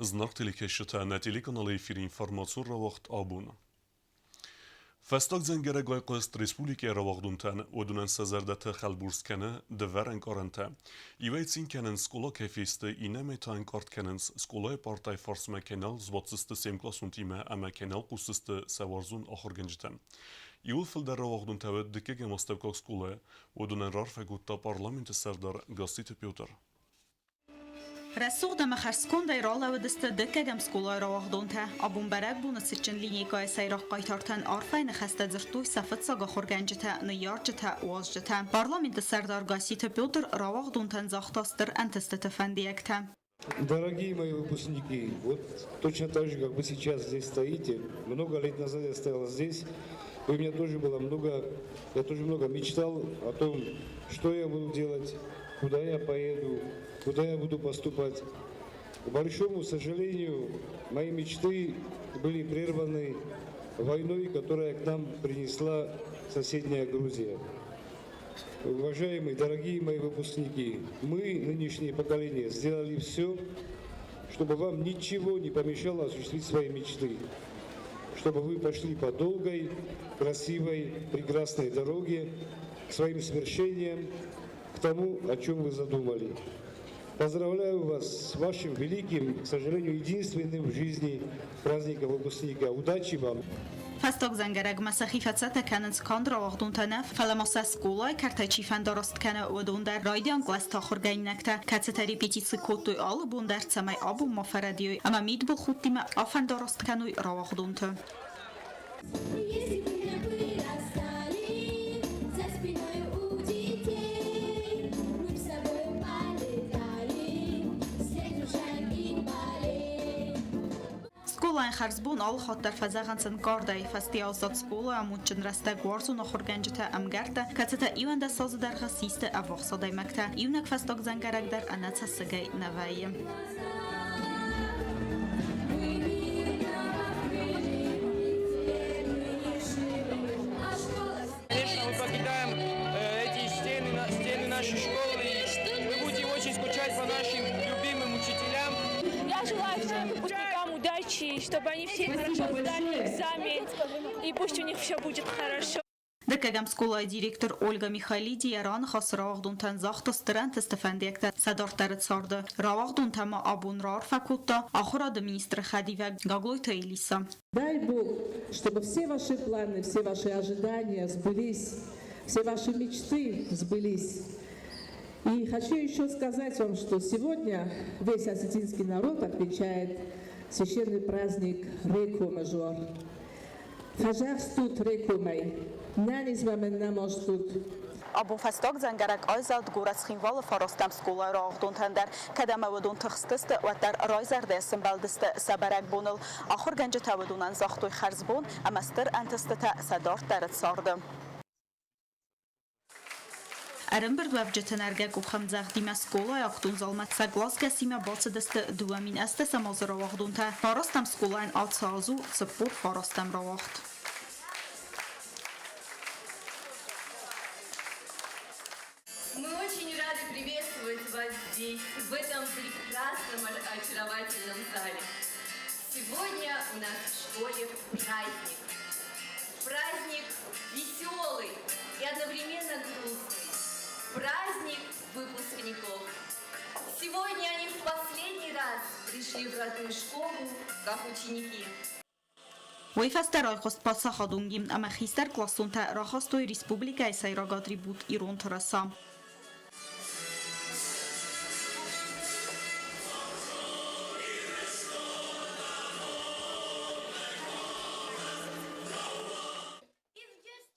Зынаргъ телекӕсджытӕ, нӕ телеканалы эфиры информацион рауагъд абон. Фӕстаг дзӕнгӕрӕг айхъуыст республикӕйы рауагъдонтӕн, уыдонӕн сӕ зӕрдӕтӕ хӕлбурц кӕны дывӕр ӕнкъарӕнтӕ. Иуӕй цин кӕнынц скъола кӕй фесты, иннӕмӕй та ӕнкъард кӕнынц, скъолайы партӕйы фарсмӕ кӕй нал сбаддзысты се мкъласонтимӕ ӕмӕ кӕй нал хъусдзысты сӕ уарзон ахуыргӕнджытӕм. Иууыл фылдӕр рауагъдонтӕ уыд дыккӕгӕм астӕуккаг скъолайы, уыдонӕн раарфӕ кодта парламенты сӕрдар Гасситы Петр. Рӕсугъд ӕмӕ хӕрзкондӕй ралӕууыдысты дыккӕгӕм скъолайы рауагъдонтӕ. Абон бӕрӕгбоны цытджын линейкӕйы сӕйраг хъайтартӕн арфӕйы ныхӕстӕ дзырдтой сӕ фыццаг ахуыргӕнджытӕ, ныййарджытӕ, уазджытӕ. Парламенты сӕрдар Гасситы Петр рауагъдонтӕн загъта стыр ӕнтыстыты фӕндиӕгтӕ. Дорогие мои выпускники, вот точно так же, как вы сейчас здесь стоите, много лет назад я стоял здесь, и у меня тоже было много, я тоже много мечтал о том, что я буду делать, куда я поеду, куда я буду поступать. К большому сожалению, мои мечты были прерваны войной, которая к нам принесла соседняя Грузия. Уважаемые, дорогие мои выпускники, мы, нынешнее поколение, сделали все, чтобы вам ничего не помешало осуществить свои мечты, чтобы вы пошли по долгой, красивой, прекрасной дороге к своим свершениям, к тому, о чем вы задумали. Поздравляю вас с вашим великим, к сожалению, единственным в жизни праздником выпускника. Удачи вам! Фӕстаг дзӕнгӕрӕгмӕ сӕхи фӕцӕттӕ кӕнынц канд рауагъдонтӕ нӕ, фӕлӕ ма сӕ скъолайы кӕртӕй чи фӕндараст кӕны, уыдон дӕр. Райдиан кълӕсты ахуыргӕнинӕгтӕ, кӕцытӕ репетици кодтой алы бон дӕр, цӕмӕй абон ма фӕрӕдийой ӕмӕ мидбылхудтимӕ афӕндараст кӕной рауагъдонты. Если бы мы вырастали за спиной у детей, мы б с собой полетали средь лужаек и полей. Скъолайӕн хӕрзбон алы хатт дӕр фӕзӕгъынц ӕнкъардӕй. Фӕсте аззад скъолайы амондджын рӕстӕг уарзон ахуыргӕнджытӕ, ӕмгӕрттӕ, кӕцытӕ 11 азы дӕргъы систы ӕввахс адӕймӕгтӕ. Иунӕг фӕстаг дзӕнгӕрӕг дӕр ӕнӕцӕссыгӕй нӕ вӕййы. Конечно, мы покидаем эти стены, стены нашей школы. И мы будем очень скучать по нашим любимым учителям. Я желаю всем выпускникам удачи, чтобы они все хорошо сдали экзамен, и пусть у них все будет хорошо. Дыккӕгӕм скъолайы директор Ольга Михайлиди йӕ раныхасы рауагъдонтӕн загъта стыр ӕнтысты фӕндиӕгтӕ сӕ дарддӕры царды. Рауагъдонтӕ ма абон раарфӕ кодта ахуырады министры хӕдивӕг Гаглойты Элиса. Дай Бог, чтобы все ваши планы, все ваши ожидания сбылись, все ваши мечты сбылись. И хочу еще сказать вам, что сегодня весь осетинский народ отмечает священный праздник Рекомажор. Фӕзӕхстут Рекомӕй, нӕниз мӕ нӕмостут. Абон фӕстаг дзӕнгӕрӕг айзӕлд горӕт Цхинвалы фарастӕм скъолайы рауагъдонтӕн дӕр. Кӕд ӕмӕ уыдон тыхстысты, уӕддӕр райзӕрдӕйӕ сӕмбӕлдысты сӕ бӕрӕгбоныл. Ахуыргӕнджытӕ уыдонӕн загътой хӕрзбон ӕмӕ стыр ӕнтыстытӕ сӕ дарддӕры царды. Ӕрӕмбырдуӕвджыты нӕргӕ къухӕмдзӕгъдимӕ скъолайы актон залмӕ сӕ классгӕсимӕ бацыдысты 2008 азы рауагъдонтӕ. Фарастӕм скъолайӕн ацы аз у 49-ӕм рауагъд. Мы очень рады приветствовать вас здесь, в этом прекрасном, очаровательном зале. Сегодня у нас в школе праздник. Праздник веселый и одновременно грустный. Праздник выпускников. Сегодня они в последний раз пришли в родную школу как ученики. Уый фӕстӕ райхъуыст паддзахадон гимн ӕмӕ хистӕр къласонтӕ рахастой республикӕйы сӕйраг атрибут ирон тырыса.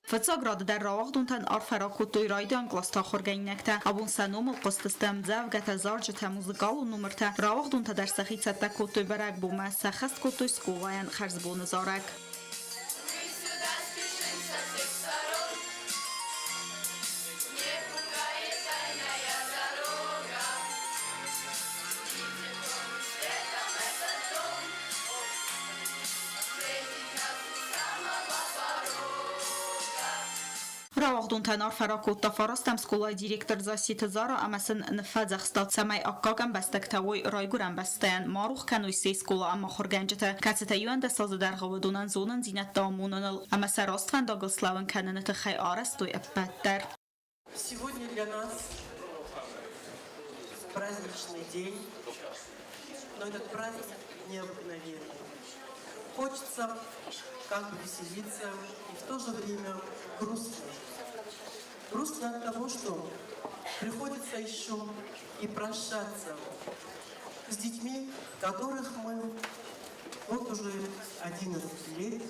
Фыццаг рады дӕр рауагъдонтӕн арфӕ ракодтой райдиан къласты ахуыргӕнинӕгтӕ. Абон сӕ номыл хъуыстысты ӕмдзӕвгӕтӕ, зарджытӕ, музыкалон номыртӕ. Рауагъдонтӕ дӕр сӕхи цӕттӕ кодтой бӕрӕгбонмӕ, сӕххӕст кодтой скъолайӕн хӕрзбоны зарӕг. Мы сюда спешим со всех сторон, Не пугает дальняя дорога. И теплом, и светом этот дом Встретит нас у самого порога. Рауагъдонтӕн арфӕ ракодта фарастӕм скъолайы директор Зассеты Зара ӕмӕ сын ныффӕдзӕхста, цӕмӕй аккаг ӕмбӕстӕгтӕ уой райгуырӕн бӕстӕйӕн, ма рох кӕной се скъола ӕмӕ ахуыргӕнджытӕ, кӕцытӕ 11 азы дӕргъы уыдонӕн зонындзинӕдтӕ амоныныл ӕмӕ сӕ раст фӕндагыл слӕууын кӕныны тыххӕй арӕзтой ӕппӕт дӕр. Сегодня для нас праздничный день, но этот праздник необыкновенный. Хочется как бы веселиться и в то же время грустно. Грустно от того, что приходится еще и прощаться с детьми, которых мы вот уже 11 лет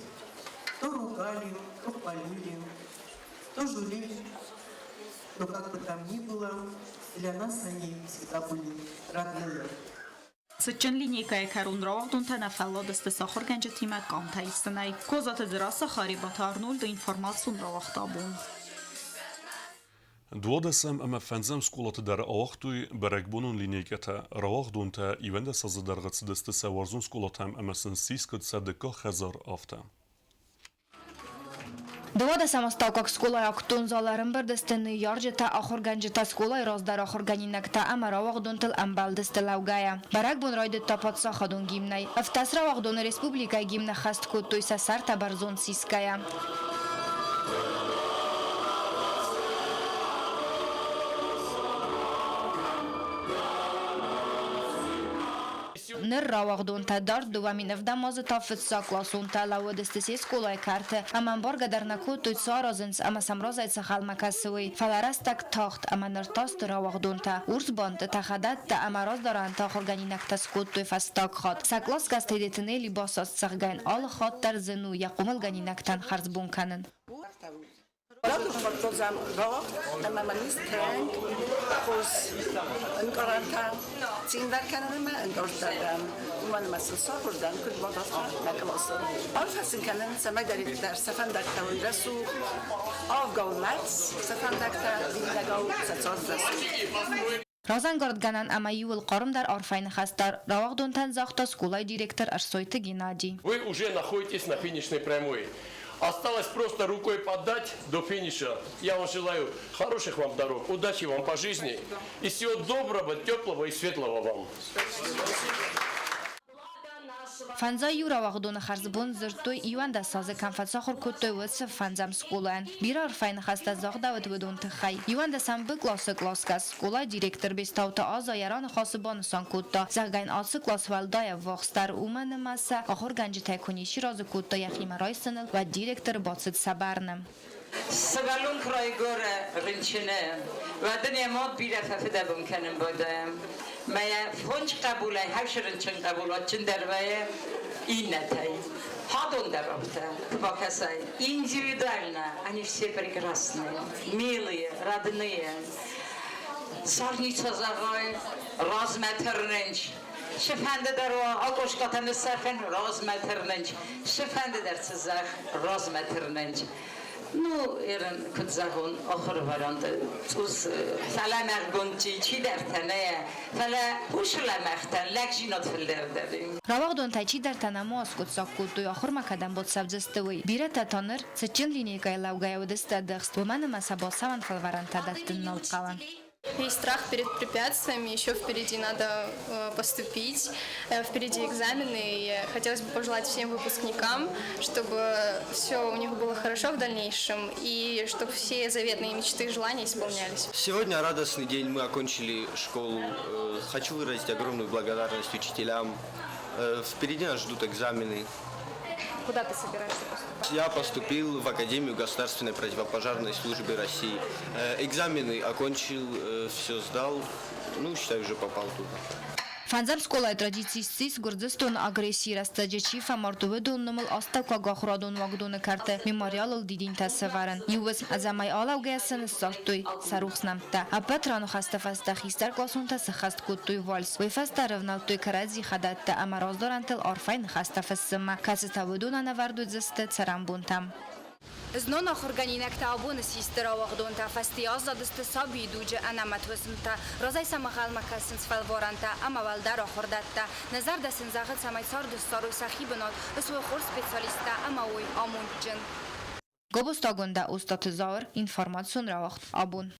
то ругали, то хвалили, то журили. Но как бы там ни было, для нас они всегда были родные. Цытджын линейкӕйы кӕрон рауагъдонтӕ нӕ фӕлладысты сӕ ахуыргӕнджытимӕ къамтӕ исынӕй. Козаты Дзерассӕ, Харебаты Арнольды информацион рауагъта абон. Дуадӕсӕм ӕмӕ фӕндзӕм скъолаты дӕр ауагътой бӕрӕгбонон линейкӕтӕ, рауагъдонтӕ 11 азы дӕргъы цыдысты сӕ уарзон скъолатӕм ӕмӕ сын ссис куыд сӕ дыккаг хӕдзар, афтӕ. Дыууадӕсӕм астӕуккаг скъолайы актон залы ӕрӕмбырд сты ныййарджытӕ, ахуыргӕнджытӕ, скъолайы раздӕр ахуыргӕнинӕгтӕ ӕмӕ рауагъдонтыл ӕмбӕлдысты лӕугӕйӕ. Бӕрӕгбон райдыдта паддзахадон гимнӕй. Ӕвддӕс рауагъдоны республикӕйы гимн ӕххӕст кодтой сӕ сӕртӕ бӕрзонд сисгӕйӕ. Ныр рауагъдонтӕ дард 2007 азы та фыццагкъласонтӕ лӕууыдысты се скъолайы кӕрты ӕмӕ ӕмбаргӕ дӕр нӕ кодтой, цы аразынц ӕмӕ сӕм разӕй цӕхӕлмӕ кӕсы, уый. Фӕлӕ рӕстӕг тагъд ӕмӕ ныр та сты рауагъдонтӕ. Урс бантытӕ, хӕдӕттӕ ӕмӕ раздарӕнты ахуыргӕнинӕгтӕ скодтой фӕстаг хатт. Сӕ къласгӕс Тедеты Нелли басаст, зӕгъгӕ, йын алы хатт дӕр зын у йӕ хъомылгӕнинӕгтӕн хӕрзбон кӕнын. Радухвардтозам рох ӕмӕ мӕ низ тынг хорз ӕнкъарӕнтӕ циндӕр кӕнын ӕмӕ ӕнкъарддӕр дӕн, уымӕн ӕмӕ сын сахуыр дӕн, куыд бадавта мӕ къласы. Арфӕ сын кӕнын, цӕмӕйдӕриддӕр сӕ фӕндӕгтӕ уой рӕсугъд, авгау лӕгъз сӕ фӕндӕгтӕ, дидинӕгау сӕ цард рӕсугъд. Разӕнгардгӕнӕн ӕмӕ иууыл хъармдӕр арфӕйы ныхӕстӕ рауагъдонтӕн загъта скъолайы директор Ӕрсойты Геннадий. Вы уже находитесь на финишной прямой. Осталось просто рукой подать до финиша. Я вам желаю хороших вам дорог, удачи вам по жизни и всего доброго, теплого и светлого вам. Фӕндзай иу рауагъдоны хӕрзбон дзырдтой 11 азы кӕм фӕцахуыр кодтой, уыцы фӕндзӕм скъолайӕн. Бирӕ арфӕйы ныхӕстӕ загъдӕуыд уыдон тыххӕй. Иуӕндӕсӕм Б къласы къласгӕс скъолайы директор Бестауты Аза йӕ раныхасы банысан кодта, зӕгъгӕ йын ацы кълас уӕлдай ӕввахсдӕр, уымӕн ӕмӕ сӕ ахуыргӕнджытӕй куы ничи разы кодта йӕхимӕ райсыныл, уӕд директор бацыд сӕ бӕрны. Сывӕллон куы райгуыры рынчыны, уӕд ын йӕ мад бирӕ фӕфыдӕбон кӕнын байдайы. Мӕ йӕ фондз хъӕбулӕй хӕфсы рынчын хъӕбул адджындӕр вӕййы иннӕтӕй. Хӕдон дӕр афтӕ, куы бакӕсай. Индивидуально они все прекрасные, милые, родные. Сарница зӕгъай, размӕ тырнынч. Цыфӕнды дӕр уа, акъошкъатӕ ныссӕрфӕн, размӕ тырнынч. Цыфӕнды дӕр цы зӕгъ, размӕ тырнынч. Ну, ерын, куыд зӕгъон, ахуыры варианты цъус фӕлӕмӕгъгонд чидӕртӕ нӕ, фӕлӕ хъусы лӕмӕгътӕн лӕгдзинад фылдӕр дӕр. Рауагъдонтӕй чидӕртӕ нӕма аскъуыддзаг кодтой, ахуырмӕ кӕдӕм бацӕудзысты, уый. Бирӕтӕ та ныр цытджын линейкӕйы лӕугӕйӕ уыдысты ӕдыхст, уымӕн ӕмӕ сӕ бацӕуӕн фӕлварӕнтӕ дӕттын нал хъӕуы. Есть страх перед препятствиями, еще впереди надо поступить, впереди экзамены. И хотелось бы пожелать всем выпускникам, чтобы все у них было хорошо в дальнейшем и чтобы все заветные мечты и желания исполнялись. Сегодня радостный день, мы окончили школу. Хочу выразить огромную благодарность учителям. Впереди нас ждут экзамены. Куда ты собираешься поступать? Я поступил в Академию Государственной противопожарной службы России. Экзамены окончил, все сдал. Ну, считай, уже попал туда. Фӕндзӕм скъолайы традици ссис Гуырдзыстоны агрессийы рӕстӕджы чи фӕмард, уыдон номыл астӕуккаг ахуырадон уагдоны кӕрты мемориалыл дидинтӕ сӕвӕрын. Иу уысм ӕдзӕмӕй алӕугӕйӕ сын ссардтой сӕ рухс нӕмттӕ. Ӕппӕт раныхӕсты фӕстӕ хистӕркъласонтӕ сыххӕст кодтой вальс. Уый фӕстӕ рывнӕлдтой кӕрӕдзи хӕдӕттӕ ӕмӕ раздарӕнтыл арфӕйы ныхӕстӕ фыссынмӕ, кӕцытӕ уыдонӕн ӕвӕрд уыдзысты цӕрӕнбонтӕм. Знон ахуыргӕнинӕгтӕ абоны систы рауагъдонтӕ, фӕсте аззадысты сабийы дуджы ӕнӕмӕт уысмтӕ, разӕй сӕм ӕнхъӕлмӕ кӕсынц фӕлварӕнтӕ ӕмӕ уӕлдӕр ахуырдӕттӕ. Нӕ зӕрдӕ сын зӕгъы, цӕмӕй царды ссарой сӕхи бынат, ысуой хорз специалисттӕ ӕмӕ уой амондджын. Гобозты Агуындӕ, Остъаты Зауыр, информацион рауагъд Абон.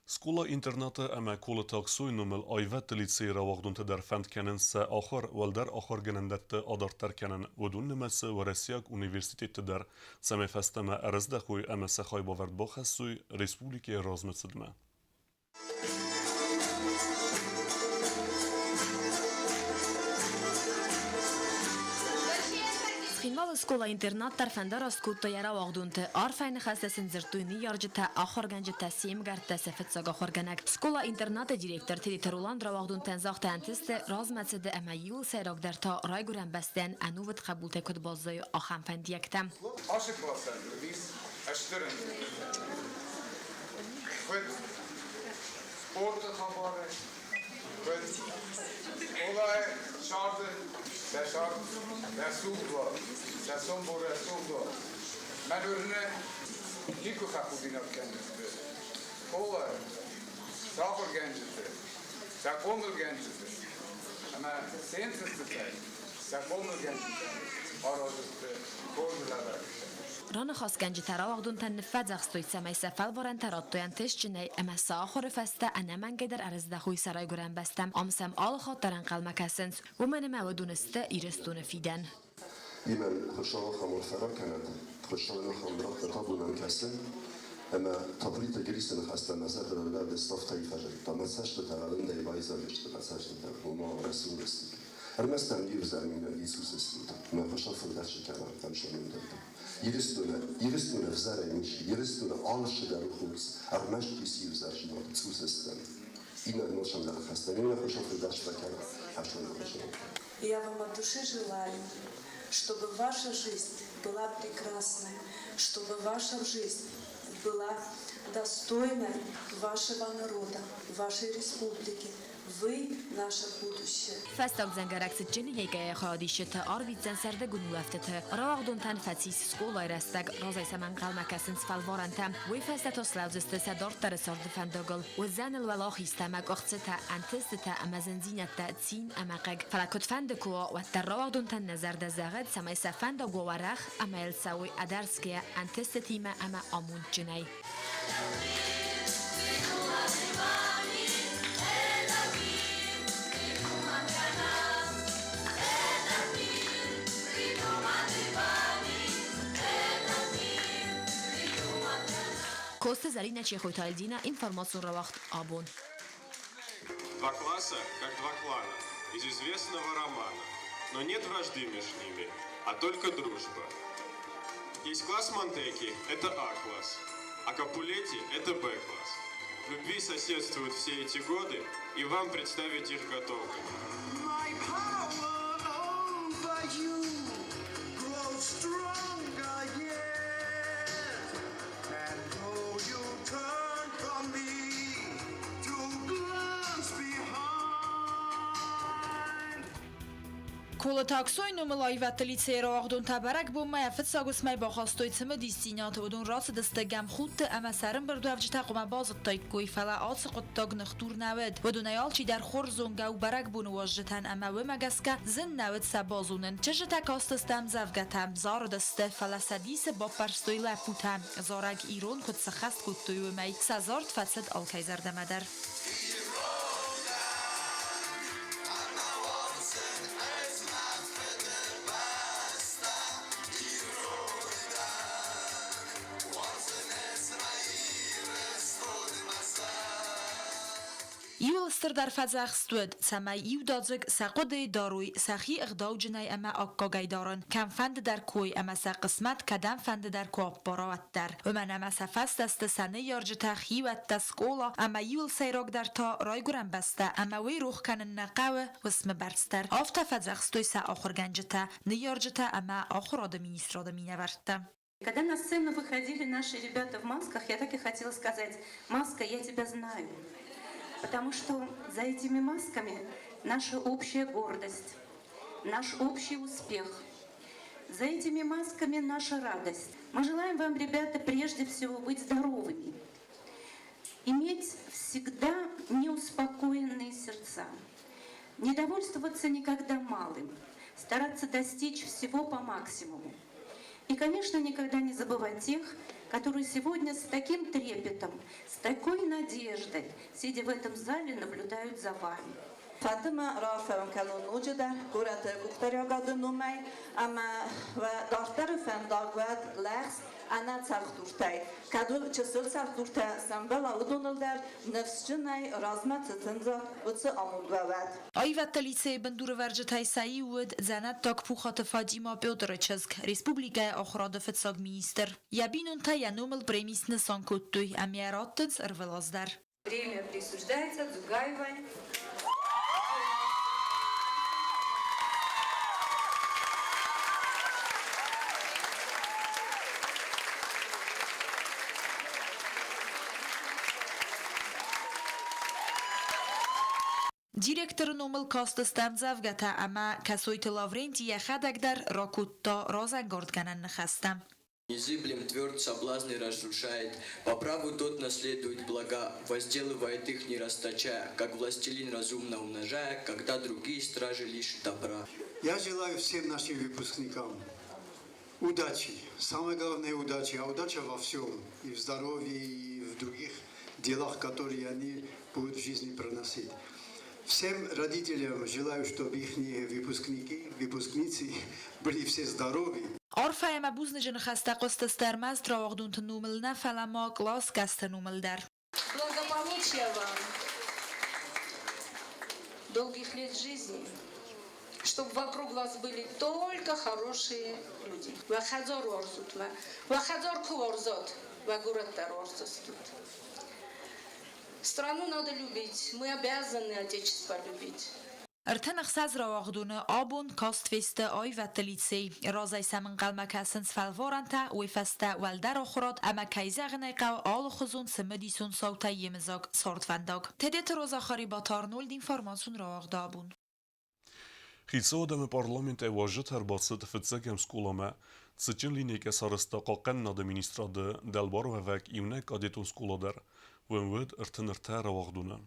Скъола-интернаты ӕмӕ Колыты Аксойы номыл аивӕдты лицейы рауагъдонтӕ дӕр фӕнд кӕнынц сӕ ахуыр уӕлдӕр ахуыргӕнӕндӕтты адарддӕр кӕнын, уыдон нымӕцы уӕрӕсейаг университетты дӕр, цӕмӕй фӕстӕмӕ ӕрыздӕхой ӕмӕ сӕ хайбавӕрд бахӕссой республикӕйы размӕцыдмӕ. Цхинвалы скъола-интернат дӕр фӕндараст кодта йӕ рауагъдонты. Арфӕйы ныхӕстӕ сын дзырдтой ныййарджытӕ, ахуыргӕнджытӕ, се мгӕрттӕ, сӕ фыццаг ахуыргӕнӕг. Скъола-интернаты директор Тедеты Роланд рауагъдонтӕн загъта ӕнтысты, размӕцыды ӕмӕ иууыл сӕйрагдӕр та райгуырӕн бӕстӕйӕн ӕнувыд хъӕбултӕй куыд баззайой, ахӕм фӕндиӕгтӕ. Ацы классӕн уыдис стыр куыд спорты хабары, куыд скъолайы сӕрды сӕ сӕрд рӕсугъд уа, сӕ сомбон рӕсугъд уа. Мӕн уырны, никуы фӕхудинаг кӕндзысты скъолайы сӕ ахуыргӕнджыты, сӕ хъомылгӕнджыты ӕмӕ се нтыстытӕй сӕ хъомылгӕнджытӕн араздзысты хорз лӕвӕрттӕ. Раныхасгӕнджытӕ рауагъдонтӕн ныффӕдзӕхстой, цӕмӕй сӕ фӕлварӕнтӕ радтой ӕнтыстджынӕй ӕмӕ сӕ ахуыры фӕстӕ ӕнӕмӕнгӕй дӕр ӕрыздӕхой сӕ райгуырӕн бӕстӕм. Ам сӕм алы хатт дӕр ӕнхъӕлмӕ кӕсынц, уымӕн ӕмӕ уыдон сты Ирыстоны фидӕн. Имӕн Хуыцауы хӕмор фӕракӕнӕд, Хуыцауы ныхӕмбырдтӕ табунӕн кӕсы, ӕмӕ Таплиты Грисы ныхӕстӕ мӕ зӕрдыл лӕвӕрд сӕфтӕй фӕзындта, мӕ цӕстытӕ ралындӕй байдзаг сты, мӕ цӕстытӕ, ома рӕсугъд сты. Ӕрмӕст ӕм иу зӕрминаг Иисусы суд, мӕ Хуыцау фылдӕр чи кӕна, ӕмсӕрмондӕртӕ. Ирыстоны, Ирыстоны ӕвзӕрӕй ничи, Ирыстоны алцы дӕр у хорз, ӕрмӕст ис иу зӕрзинад, цъус стӕм. Иннӕ носӕн дӕр хӕстӕ, не Хуыцау фылдӕр фӕкӕна, ӕфсоны Хуыцау. Я вам от души желаю, чтобы ваша жизнь была прекрасной, чтобы ваша жизнь была достойной вашего народа, вашей республики. Вы – наше будущее. Фӕстаг дзӕнгӕрӕг цытджын линейкӕйы хайадисджыты арвитдзӕн сӕрдыгон улӕфтыты. Рауагъдонтӕн фӕцис скъолайы рӕстӕг, разӕй сӕм ӕнхъӕлмӕ кӕсынц фӕлварӕнтӕ. Уый фӕстӕ та слӕудзысты сӕ дарддӕры царды фӕндагыл. Уыдзӕн ыл уӕлахизтӕ ӕмӕ къуыхцытӕ, ӕнтыстытӕ ӕмӕ зындзинӕдтӕ, цин ӕмӕ хъыг. Фӕлӕ куыдфӕнды куы уа, уӕддӕр рауагъдонтӕн нӕ зӕрдӕ зӕгъы, цӕмӕй сӕ фӕндаг уа уӕрӕх ӕмӕ йыл цӕуой ӕдӕрсгӕйӕ, ӕнтыстытимӕ ӕмӕ амондджынӕй. Коцты Зӕринӕ, Чехойты Альдина, информацион рауагъд Абон. Два класса, как два клана, из известного романа. Но нет вражды между ними, а только дружба. Есть класс Монтеки, это А-класс, а Капулетти – это Б-класс. В любви соседствуют все эти годы, и вам представить их готовы. My power over you grows stronger yet. And though you turn from me to glance behind. Колыты Аксойы номыл аивӕдты лицейы рауагъдонтӕ бӕрӕгбонмӕ йӕ фыццаг уысмӕй бахастой цымыдисдзинад. Уыдон рацыдысты гӕмхудты ӕмӕ сӕ ӕрӕмбырдуӕвджытӕ хъуамӕ базыдтаиккой, фӕлӕ ацы хъуыддаг ныхдур нӕ уыд. Уыдонӕй алчидӕр хорз зонгӕ у бӕрӕгбоны уазджытӕн ӕмӕ уымӕ гӕсгӕ зын нӕ уыд сӕ базонын. Чызджытӕ кастысты ӕмдзӕвгӕтӕ, зарыдысты, фӕлӕ сӕ дисы баппӕрстой лӕппутӕ. Зарӕг ирон куыд сыххӕст кодтой, уымӕй сӕ зард фӕцыд алкӕй зӕрдӕмӕ дӕр. Иуыл стырдӕр фӕдзӕхст уыд, цӕмӕй иудадзыг сӕ хъуыдыйы дарой сӕхи ӕгъдауджынӕй ӕмӕ аккагӕй дарын, кӕмфӕнды дӕр кой ӕмӕ сӕ хъысмӕт кӕдӕмфӕнды дӕр куы аппара, уӕддӕр. Уымӕн ӕмӕ сӕ фӕстӕ сты сӕ ныййарджытӕ, хиуӕттӕ, скъола ӕмӕ иуыл сӕйрагдӕр та райгуырӕн бӕстӕ ӕмӕ уый рох кӕнын нӕ хъӕуы уысмы бӕрц дӕр. Афтӕ фӕдзӕхстой сӕ ахуыргӕнджытӕ, ныййарджытӕ ӕмӕ ахуырады министрады минӕвӕрттӕ. Когда на сцену выходили наши ребята в масках, я так и хотела сказать, маска, я тебя знаю. Потому что за этими масками наша общая гордость, наш общий успех. За этими масками наша радость. Мы желаем вам, ребята, прежде всего быть здоровыми, иметь всегда неуспокоенные сердца, не довольствоваться никогда малым, стараться достичь всего по максимуму. И, конечно, никогда не забывать тех, которые сегодня с таким трепетом, с такой надеждой, сидя в этом зале, наблюдают за вами. Фӕнды мӕ раарфӕ уын кӕнон ноджыдӕр горӕты къухдариуӕгады номӕй ӕмӕ уӕ дарддӕры фӕндаг уӕд лӕгъз ӕнӕ цӕлхдуртӕй. Кӕд уыл чысыл цӕлхдуртӕ сӕмбӕла, уыдоныл дӕр ныфсджынӕй размӕ цы тындзат, уыцы амонд уӕ уӕд. Аивӕдты лицейы бындурӕвӕрджытӕй сӕ иу уыд дзӕнӕттаг Пухаты Фатимӕ Петры чызг, республикӕйы ахуырады фыццаг министр. Йӕ бинонтӕ йӕ номыл преми снысан кодтой ӕмӕ йӕ раттынц ӕрвылаз дӕр. Премия присуждается Дзугаевой. Директоры номыл кастысты ӕмдзӕвгӕтӕ ӕмӕ Кӕсойты Лавренти йӕхӕдӕг дӕр ракодта разӕнгардгӕнӕн ныхӕстӕ. Незыблем тверд соблазны разрушает, по праву тот наследует блага, возделывает их не расточая, как властелин разумно умножая, когда другие стражи лишь добра. Я желаю всем нашим выпускникам удачи, самое главное удачи, а удача во всем, и в здоровье, и в других делах, которые они будут в жизни проносить. Всем родителям желаю, чтобы их выпускники, выпускницы были все здоровы. Арфӕ ӕмӕ бузныджы ныхӕстӕ хъуыстысты ӕрмӕст рауагъдонты номыл нӕ, фӕлӕ ма къласгӕсты номыл дӕр. Благополучия вам, долгих лет жизни, чтобы вокруг вас были только хорошие люди. Уӕ хӕдзар уарзут мӕ, уӕ хӕдзар куы уарзат, уӕ горӕт дӕр уарздзыстут. Страну надо любить, мы обязаны Отечество любить. 36 рауагъдоны абон каст фесты аивӕдты лицей. Разӕй сӕм ӕнхъӕлмӕ кӕсынц фӕлварӕнтӕ, уый фӕстӕ уӕлдӕр ахуырад ӕмӕ, кӕй зӕгъын ӕй хъӕуы, алыхуызон цымыдисон цаутӕй йемыдзаг цардвӕндаг. Тедеты Роза Харибаты Арнольд информацион рауагъды абон. Хицауад ӕмӕ парламентӕй уазджытӕ ӕрбацыд фыццӕгӕм скъоламӕ. Цытджын линейкӕ сарӕзта Хъахъхъӕнынады министрады дӕлбаруӕвӕг иунӕг кадетон скъола дӕр. Уым уыд 33 рауагъдоны.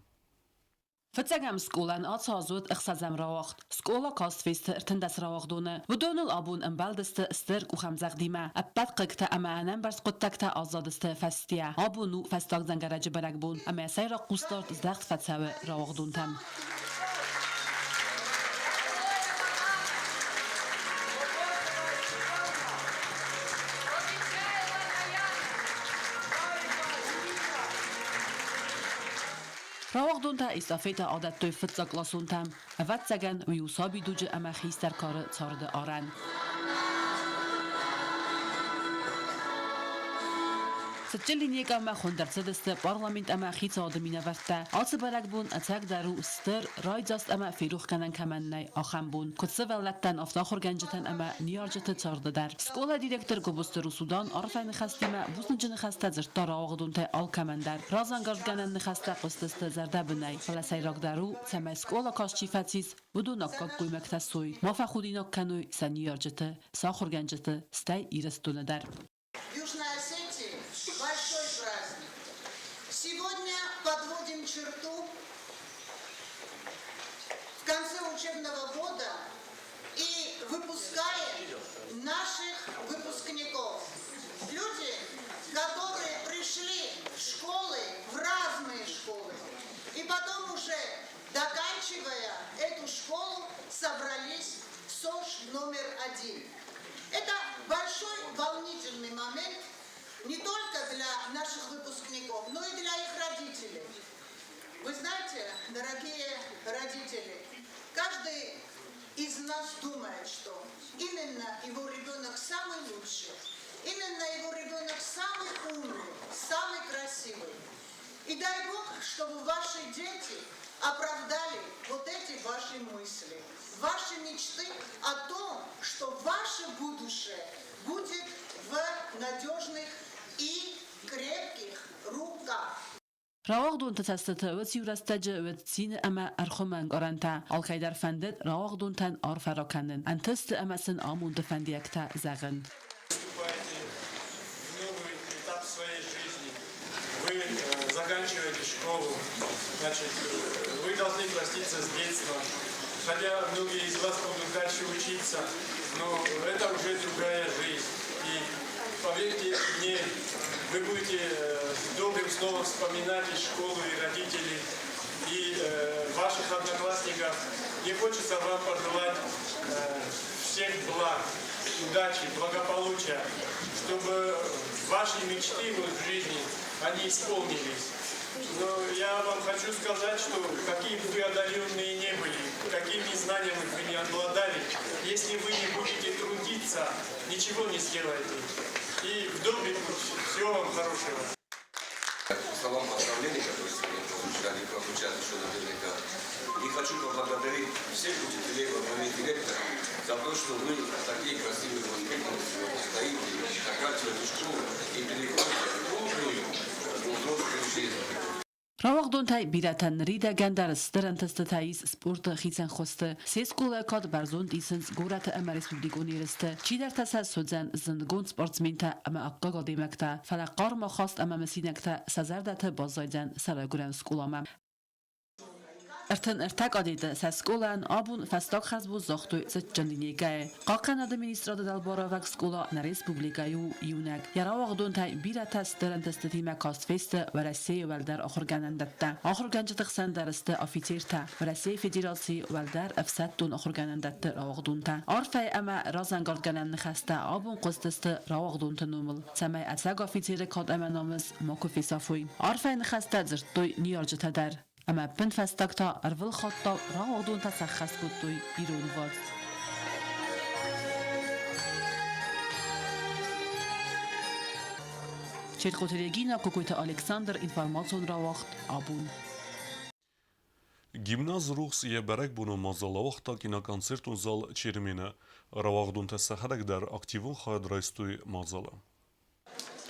Фыццӕгӕм скъолайӕн ацы аз уыд ӕхсӕзӕм рауагъд. Скъола каст фесты 13 рауагъдоны. Уыдоныл абон ӕмбӕлдысты стыр къухӕмдзӕгъдимӕ. Ӕппӕт хъыгтӕ ӕмӕ ӕнӕмбӕрст хъуыддӕгтӕ аззадысты фӕстийӕ. Абон у фӕстаг дзӕнгӕрӕджы бӕрӕгбон ӕмӕ сӕйраг хъусдард здӕхт фӕцӕуы рауагъдонтӕм. Рауагъдонтӕ эстафетӕ адӕттой фыццагкъласонтӕм. Ӕвӕццӕгӕн, уый у сабидуджы ӕмӕ хистӕр кары царды арӕн. Цытджын линейкӕмӕ хуынд ӕрцыдысты парламент ӕмӕ хицауады минӕвӕрттӕ. Ацы бӕрӕгбон ӕцӕгдӕр у стыр, райдзаст ӕмӕ ферохгӕнӕн кӕмӕн нӕй, ахӕм бон. Куыд сывӕллӕттӕн, афтӕ ахуыргӕнджытӕн ӕмӕ ныййарджыты царды дӕр. Скъолайы директор Гобозты Русудан арфӕйы ныхӕстимӕ бузныджы ныхӕстӕ дзырдта рауагъдонтӕй алкӕмӕн дӕр. Разӕнгардгӕнӕн ныхӕстӕ хъуыстысты зӕрдӕбынӕй, фӕлӕ сӕйрагдӕр у, цӕмӕй скъола каст чи фӕцис, уыдон аккаг гоймӕгтӕ суой, ма фӕхудинаг кӕной сӕ ныййарджыты, сӕ ахуыргӕнджыты, стӕй Ирыстоны дӕр. В Южной Осетии большой праздник. Сегодня подводим черту в конце учебного года и выпускаем наших выпускников. Люди, которые пришли в школы, в разные школы, и потом уже, доканчивая эту школу, собрались в СОЖ номер один. Это большой волнительный момент не только для наших выпускников, но и для их родителей. Вы знаете, дорогие родители, каждый из нас думает, что именно его ребенок самый лучший, именно его ребенок самый умный, самый красивый. И дай Бог, чтобы ваши дети оправдали вот эти ваши мысли, ваши мечты о том, что ваше будущее будет в надежных и крепких руках. Рауагъдонты цӕстыты уыц иу рӕстӕджы уыд цины ӕмӕ ӕрхуымы ӕнкъарӕнтӕ. Алкӕйдӕр фӕндыд рауагъдонтӕн арфӕ ракӕнын, ӕнтысты ӕмӕ сын амонды фӕндиӕгтӕ зӕгъын. Вступаете в новый этап своей жизни. Вы заканчиваете школу, значит, вы должны проститься с детством. Хотя многие из вас будут дальше учиться, но это уже другая жизнь. И Поверьте мне, вы будете с добрым словом вспоминать и школу, и родителей, и ваших одноклассников. Мне хочется вам пожелать всех благ, удачи, благополучия, чтобы ваши мечты вот в жизни, они исполнились. Но я вам хочу сказать, что какие бы вы одаренные не были, какими знаниями вы не обладали, если вы не будете трудиться, ничего не сделаете. И в добрый путь. Всего вам хорошего. Словам поздравлений, которые сегодня прозвучали и прозвучат еще наверняка. И хочу поблагодарить всех учителей во главе директора за то, что вы такие красивые воспитанники сегодня стоите, заканчиваете школу и переходите в трудную, но взрослую жизнь. Рауагъдонтӕй бирӕтӕн ныридӕгӕн дӕр стыр ӕнтыстытӕ ис спорты хицӕн хуызты. Се скъолайы кад бӕрзонд исынц горӕты ӕмӕ республикон ерысты. Чидӕртӕ сӕ суыдзӕн зындгонд спортсментӕ ӕмӕ аккаг адӕймӕгтӕ, фӕлӕ хъарм ахаст ӕмӕ мысинӕгтӕ сӕ зӕрдӕты баззайдзӕн сӕ райгуырӕн скъоламӕ. 33 кадеты сӕ скъолайӕн абон фӕстаг хӕрзбон загътой цытджын линейкӕйы. Хъахъхъӕнады министрады дӕлбаруӕвӕг скъола нӕ республикӕйы у иунӕг. Йӕ рауагъдонтӕй бирӕтӕ стыр ӕнтыстытимӕ каст фесты Уӕрӕсейы уӕлдӕр ахуыргӕнӕндӕттӕ. Ахуыргӕнджыты хсӕн дӕр сты афицертӕ, Уӕрӕсейы Федерацийы уӕлдӕр ӕфсӕддон ахуыргӕнӕндӕтты рауагъдонтӕ. Арфӕйы ӕмӕ разӕнгардгӕнӕн ныхӕстӕ абон хъуыстысты рауагъдонты номыл, цӕмӕй ӕцӕг афицеры кад ӕмӕ намыс макуы фесафой. Арфӕйы ныхӕстӕ дзырдтой ныййарджытӕ дӕр. Ӕмӕ ӕппынфӕстаг та ӕрвылхаттау рауагъдонтӕ сӕххӕст кодтой ирон вальс. Чертхъоты Регина, Кокойты Александр, информацион рауагъд «Абон». Гимназ «Рухс» йӕ бӕрӕгбонон мадзал ауагъта киноконцертон зал «Чермен-ы». Рауагъдонтӕ сӕхӕдӕг дӕр активон хайад райстой мадзалы.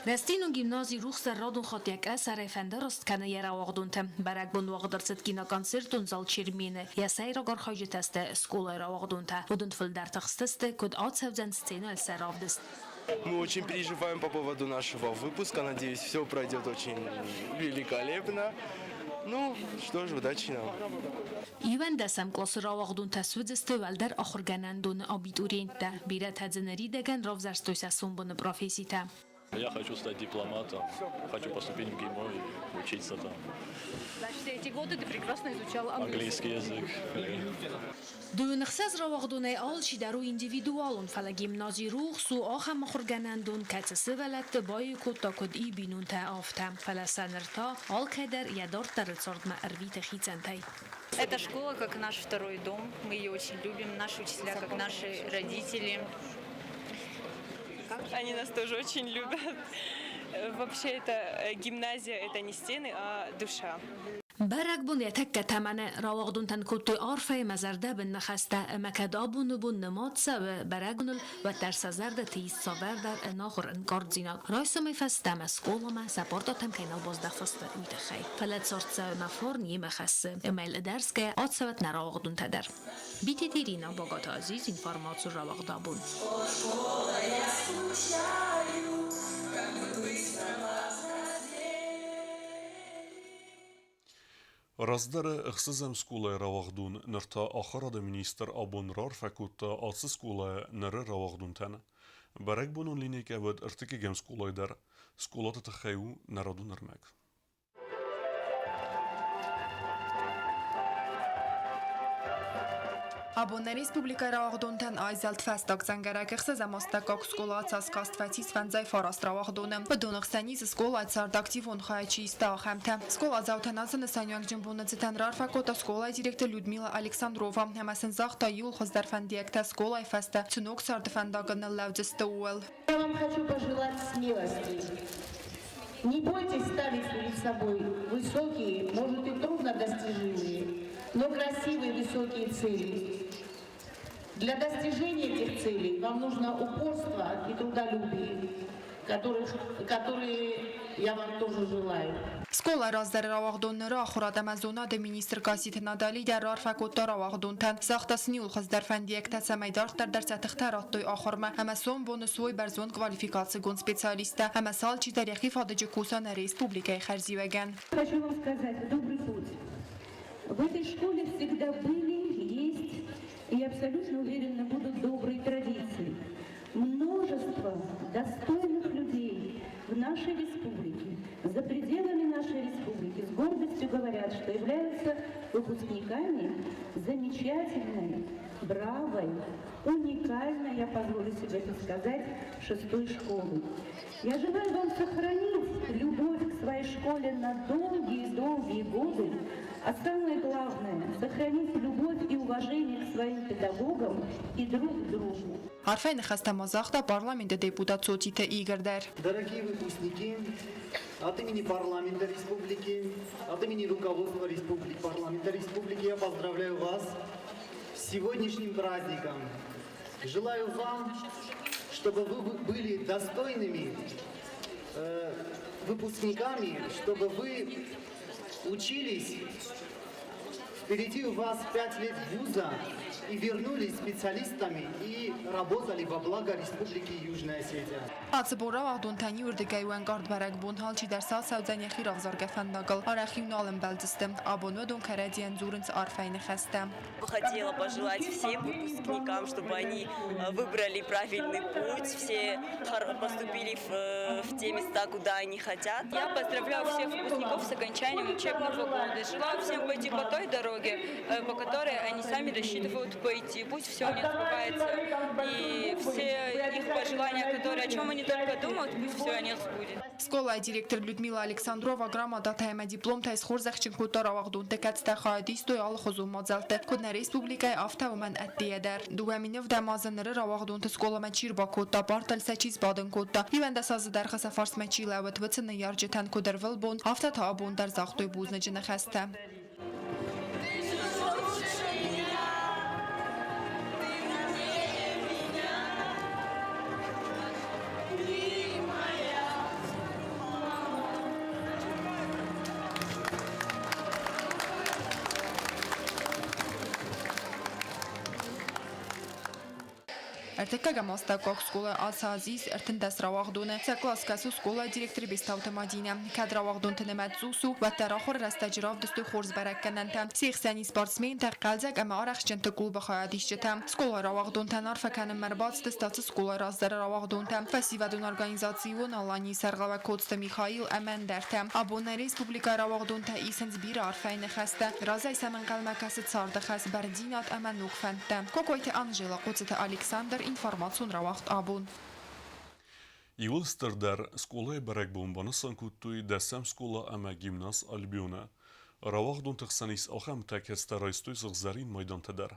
Рӕстдинон гимнази рухсдӕр радон хатт йӕ къӕсӕрӕй фӕндараст кӕны йӕ рауагъдонтӕм. Бӕрӕгбон уагъд ӕрцыд киноконцертон зал «Чермен-ы». Йӕ сӕйраг архайджытӕ сты скъолайы рауагъдонтӕ. Уыдон фылдӕр тыхстысты, куыд ацӕудзӕн сценӕйыл сӕ равдыст. Мы очень переживаем по поводу нашего выпуска. Надеюсь, все пройдет очень великолепно. Ну, что ж, удачи нам. 11-ӕм къласы рауагъдонтӕ суыдзысты уӕлдӕр ахуыргӕнӕндоны абитуриенттӕ. Бирӕтӕ дзы ныридӕгӕн равзӕрстой сӕ сомбоны професситӕ. Я хочу стать дипломатом, хочу поступить в МГИМО и учиться там. Значит, все эти годы ты прекрасно изучал английский язык. 26 рауагъдонӕй алчидӕр у индивидуалон, фӕлӕ гимнази Рухс у ахӕм ахуыргӕнӕндон, кӕцы сывӕллӕтты баиу кодта куыд и бинонтӕ, афтӕ. Фӕлӕ сӕ ныр та алкӕйдӕр йӕ дарддӕры цардмӕ ӕрвиты хицӕнтӕй. Эта школа как наш второй дом. Мы ее очень любим. Наши учителя как наши родители. Они нас тоже очень любят. Вообще это гимназия, это не стены, а душа. Бӕрӕгбон йӕ тӕккӕ тӕмӕны рауагъдонтӕн кодтой арфӕйы ӕмӕ зӕрдӕбын ныхӕстӕ, ӕмӕ кӕд абоны бон нымад цӕуы бӕрӕгбоныл, уӕддӕр сӕ зӕрдӕты ис цавӕрдӕр ӕнахуыр ӕнкъарддзинад. Райсомӕй фӕстӕмӕ скъоламӕ сӕ портатӕм кӕй нал баздӕхдзысты, уый тыххӕй. Фӕлӕ цард цӕуы ӕмӕ фарн йемӕ хӕссы, ӕмӕ йыл ӕдӕрсгӕйӕ ацӕуӕт нӕ рауагъдонтӕ дӕр. Битеты Ирина, Багаты Азиз, информацион рауагъд абон. Школа, я скучаю, как быстро. Раздӕры ӕхсӕзӕм скъолайы рауагъдон, ныр та ахуырады министр абон раарфӕ кодта ацы скъолайы ныры рауагъдонтӕн. Бӕрӕгбонон линейкӕ уыд ӕртыккӕгӕм скъолайы дӕр. Скъолаты тыххӕй у нӕ радон ӕрмӕг. Абон нӕ республикӕйы рауагъдонтӕн айзӕлд фӕстаг дзӕнгӕрӕг. Ӕхсӕзӕм астӕуккаг скъола ацас каст фӕцис 59 рауагъдоны. Уыдоны хсӕн ис скъолайы царды активон хайад чи иста, ахӕмтӕ. Скъоладзаутӕн ацы нысаниуӕгджын боны цытӕн раарфӕ кодта скъолайы директор Людмила Александрова ӕмӕ сын загъта иууыл хуыздӕр фӕндиӕгтӕ скъолайы фӕстӕ цы ног царды фӕндагыл ныллӕудзысты, ууыл. Я вам хочу пожелать смелости. Не бойтесь ставить перед собой высокие, может и труднодостижимые, но красивые высокие цели. Для достижения этих целей вам нужно упорство и трудолюбие, которые я вам тоже желаю. Скъолайы раздӕры рауагъдон ныры ахуырад ӕмӕ зонады министр Гасситы Натали дӕр раарфӕ кодта рауагъдонтӕн. Загъта сын иууыл хуыздӕр фӕндиӕгтӕ, цӕмӕй дарддӕр дӕр сӕ тыхтӕ радтой ахуырмӕ ӕмӕ сомбоны суой бӕрзонд квалификацигонд специалисттӕ ӕмӕ сӕ алчидӕр йӕхи фадыджы куса нӕ республикӕйы хӕрзиуӕгӕн. Хочу вам сказать добрый путь. В этой школе всегда были, есть и абсолютно уверена будут добрые традиции. Множество достойных людей. выпускниками замечательной, бравой, уникальной, я позволю себе это сказать, шестой школы. Я желаю вам сохранить любовь к своей школе на долгие-долгие годы, а самое главное – сохранить любовь и уважение к своим педагогам и друг к другу. Арфӕйы ныхӕстӕ ма загъта парламенты депутат Цоциты Игорь дӕр. Дорогие выпускники, от имени парламента республики, от имени руководства республики, парламента республики я поздравляю вас с сегодняшним праздником. Желаю вам, чтобы вы были достойными выпускниками, чтобы вы учились. Впереди у вас 5 лет вуза и вернулись специалистами и работали во благо Республики Южная Осетия. Ацы бон рауагъдонтӕн иуырдыгӕй у ӕнкъард бӕрӕгбон, алчидӕр сӕ ацӕудзӕн йӕхи равзаргӕ фӕндагыл, арӕх-иу нал ӕмбӕлдзысты. Абон уыдон кӕрӕдзийӕн дзурынц арфӕйы ныхӕстӕ. Хотела пожелать всем выпускникам, чтобы они выбрали правильный путь, все поступили в те места, куда они хотят. Я поздравляю всех выпускников с окончанием учебного года. Желаю всем пойти по той дороге, по которой они сами рассчитывают пойти. Пусть все у них сбывается. И все их пожелания, которые, о чем они только думают, пусть все о них сбудется. Скъолайы директор Людмила Александрова грамотатӕ ӕмӕ дипломтӕй схорзӕхджын кодта рауагъдонты, кӕцытӕ хайад истой алыхуызон мадзӕлтты, куыд нӕ республикӕйы, афтӕ уымӕн ӕддейӕ дӕр. 2007 азы ныры рауагъдонты скъоламӕ чи рбакодта, партыл сӕ чи сбадын кодта, 11 азы дӕргъы сӕ фарсмӕ чи лӕууыд, уыцы ныййарджытӕн куыд ӕрвылбон, афтӕ та абон дӕр загътой бузныджы ныхӕстӕ. Ты же лучше меня, ты умнее меня, ты моя мама. Ӕртыккӕгӕм астӕуккаг скъолайы ацы аз ис 13 рауагъдоны. Сӕ къласгӕс у скъолайы директор Бестауты Мадинӕ. Кӕд рауагъдонты нымӕц цъус у, уӕддӕр ахуыры рӕстӕджы равдыстой хорз бӕрӕггӕнӕнтӕ. Се хсӕн ис спортсментӕ, хъӕлдзӕг ӕмӕ арӕхстджынты клубы хайадисджытӕ. Скъолайы рауагъдонтӕн арфӕ кӕнынмӕ ӕрбацыдысты ацы скъолайы раздӕры рауагъдонтӕ, фӕсивӕдон организаци Иууон Аланийы сӕргълӕууӕг Коцты Михаил ӕмӕ ӕндӕртӕ. Абон нӕ республикӕйы рауагъдонтӕ исынц бирӕ арфӕйы ныхӕстӕ. Разӕй сӕм ӕнхъӕлмӕ кӕсы царды хӕс, бӕрндзинад ӕмӕ ног фӕндтӕ. Кокойты Анжела, Хъоцыты Александр, информацион рауагъд «Абон». Иууыл стырдӕр скъолайы бӕрӕгбон банысан кодтой 10-ӕм скъола ӕмӕ гимназ «Альбион-ы». Рауагъдонты хсӕн ис ахӕмтӕ, кӕцытӕ райстой сыгъзӕрин майдантӕ дӕр.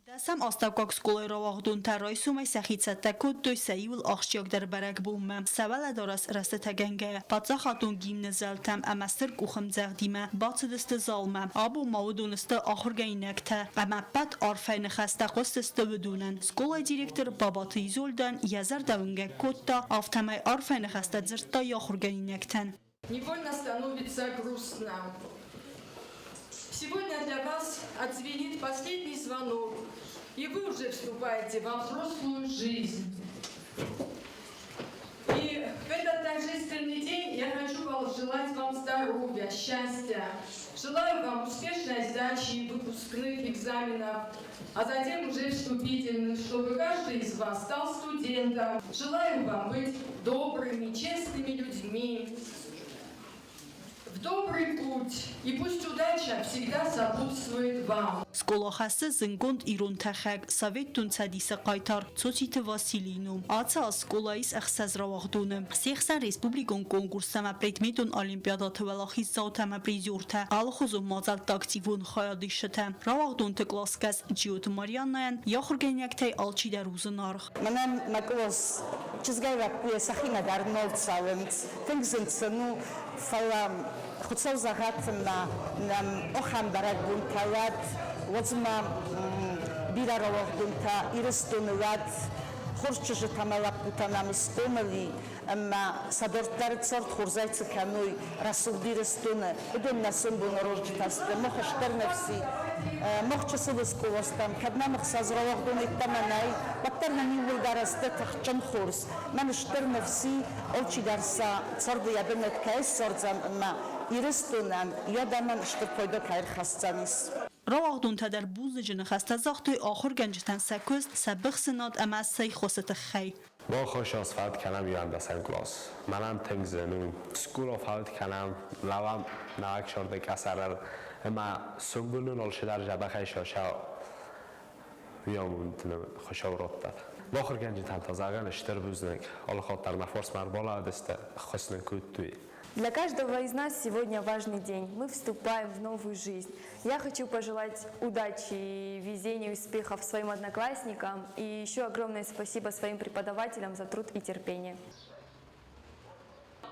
10-ӕм астӕуккаг скъолайы рауагъдонтӕ райсомӕй сӕхи цӕттӕ кодтой сӕ иууыл ахсджиагдӕр бӕрӕгбонмӕ. Сӕ уӕлӕдарӕс рӕстытӕгӕнгӕйӕ паддзахадон гимны зӕлтӕм ӕмӕ стыр къухӕмдзӕгъдимӕ бацыдысты залмӕ. Абон ма уыдон сты ахуыргӕнинӕгтӕ ӕмӕ ӕппӕт арфӕйы ныхӕстӕ хъуыстысты уыдонӕн. Скъолайы директор Бабаты Изольдӕн йӕ зӕрдӕ уынгӕг кодта, афтӕмӕй арфӕйы ныхӕстӕ дзырдта йӕ ахуыргӕнинӕгтӕн. Невольно становится грустно. Сегодня для вас отзвенит последний звонок, и вы уже вступаете во взрослую жизнь. И в этот торжественный день я хочу пожелать вам здоровья, счастья. Желаю вам успешной сдачи выпускных экзаменов, а затем уже вступительных, чтобы каждый из вас стал студентом. Желаю вам быть добрыми, честными людьми, в добрый путь, и пусть удача всегда сопутствует вам. Скъола хӕссы зындгонд ирон тӕхӕг, Советон Цӕдисы хъайтар Цоциты Василийы ном. Ацы аз скъолайы ис ӕхсӕз рауагъдоны. Се хсӕн республикон конкурстӕ ӕмӕ предметон олимпиадӕты уӕлахиздзаутӕ ӕмӕ призертӕ, алыхуызон мадзӕлтты активон хайадисджытӕ. Рауагъдонты къласгӕс Джиоты Марианнӕйӕн йӕ ахуыргӕнинӕгтӕй алчидӕр у зынаргъ. Мӕнӕн мӕ кълас чызгӕй лӕппуйӕ сӕхимӕ дӕр нал цӕуынц. Тынг зын сын у, фӕлӕ Хуыцау зӕгъӕд ӕмӕ нӕм ахӕм бӕрӕгбонтӕ уӕд, уӕд ма бирӕ рауагъдонтӕ Ирыстоны уӕд, хорз чызджытӕ ӕмӕ лӕппутӕ нӕм схъомыл и, ӕмӕ сӕ дарддӕры цард хорзӕй цы кӕной рӕсугъд Ирыстоны, уыдон нӕ сомбоны рӕзджытӕ сты. Мах стыр ныфс и, мах чысыл скъола стӕм, кӕд нӕм 6 рауагъдон йеддӕмӕ нӕй, уӕддӕр нын иууылдӕр сты тыхджын хорз. Мӕн стыр ныфс и, алчидӕр сӕ царды йӕ бынат кӕй ссардзӕн ӕмӕ Ирыстонӕн йӕ адӕмӕн стыр пайда кӕй ӕрхӕсдзӕнис. Рауагъдонтӕ дӕр бузныджы ныхӕстӕ загътой ахуыргӕнджытӕн сӕ куыст, сӕ быхсынад ӕмӕ сӕ ххуысы тыххӕй. Мах ацы фӕнд кӕнӕм иуӕндӕсӕм кълас. Мӕнӕн тынг зын у. Скъола фӕнд кӕнӕм, лӕууӕм нӕ ӕхсӕрдӕг къӕсӕрыл. Ӕма сомбонон алчидӕр дзӕбӕхӕй сӕ уый амонд нын Хуыцау радтӕд. Ахуыргӕнджытӕн та зӕгъӕн стыр бузныг, алы хатт дӕр мӕ фарсмӕ ӕрбалӕудысты, ӕххуыс нын кодтой. Для каждого из нас сегодня важный день. Мы вступаем в новую жизнь. Я хочу пожелать удачи, везения, успехов своим одноклассникам и еще огромное спасибо своим преподавателям за труд и терпение.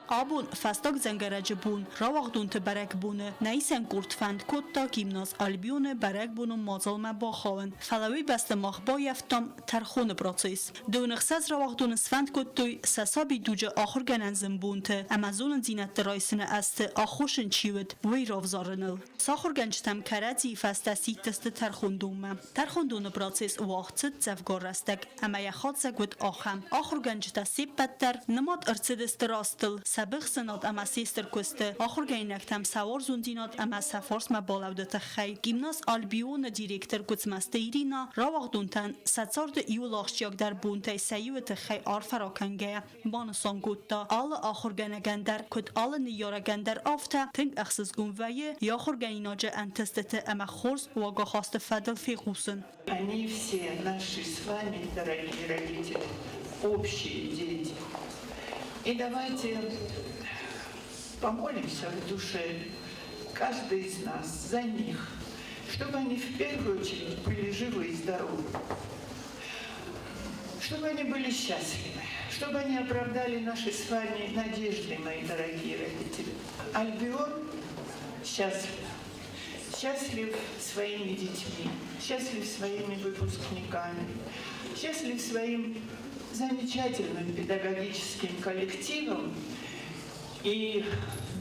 Абон, фӕстаг дзӕнгӕрӕджы бон, рауагъдонты бӕрӕгбоны, нӕ исӕн къорд фӕнд кодта гимназ Альбион-ы бӕрӕгбонон мадзалмӕ бахауын, фӕлӕ уый бӕсты мах баййӕфтам тӕрхоны процесс. Дыууын ӕхсӕз рауагъдоны сфӕнд кодтой сӕ сабидуджы ахуыргӕнӕн зынбонты ӕмӕ зонындзинӕдты райсыны азты аххосджын чи уыд, уый равзарыныл. Сахуыргӕнджытӕм кӕрӕдзийы фӕстӕ сидтысты тӕрхондонмӕ. Тӕрхондоны процесс уагъд цыд дзӕвгар рӕстӕг ӕмӕ йӕ хатдзӕг уыд ахӕм: ахуыргӕнджытӕ се ппӕт дӕр нымад ӕрцыдысты растыл, сӕ быхсынад ӕмӕ се стыр куысты, ахуыргӕнинӕгтӕм сӕ уарзондзинад ӕмӕ сӕ фарсмӕ балӕуды тыххӕй. Гимназ Альбион-ы директор Гуыцмӕзты Ирина рауагъдонтӕн сӕ царды иуыл ахсджиагдӕр бонтӕй сӕ иуы тыххӕй арфӕ ракӕнгӕйӕ, банысан кодта, алы ахуыргӕнӕгӕн дӕр, куыд алы ныййарӕгӕн дӕр, афтӕ тынг ӕхсызгон вӕййы йӕ ахуыргӕнинаджы ӕнтыстыты ӕмӕ хорз уагахасты фӕдыл фехъусын. Они все наши с вами, дорогие родители, общие дети. И давайте помолимся в душе, каждый из нас, за них, чтобы они в первую очередь были живы и здоровы, чтобы они были счастливы, чтобы они оправдали наши с вами надежды, мои дорогие родители. Альбион счастлив. Счастлив своими детьми, счастлив своими выпускниками, счастлив своим замечательным педагогическим коллективом и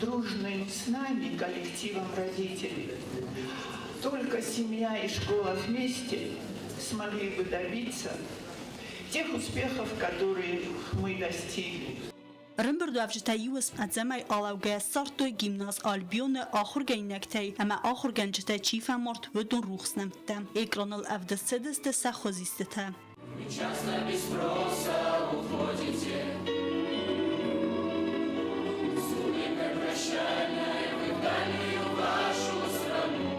дружным с нами коллективом родителей. Только семья и школа вместе смогли бы добиться тех успехов, которые мы достигли. Ӕрӕмбырдуӕвджытӕ иу ӕдзӕмӕй алӕугӕйӕ ссардтой гимназ Альбион-ы ахуыргӕнинӕгтӕй ӕмӕ ахуыргӕнджытӕй чи фӕмард, уыдон рухс нӕмттӕ. Экраныл ӕвдыст цыдысты сӕ хуызистытӕ. Вы часто без спроса уходите. С улыбкой прощальной вы в дальнюю вашу страну.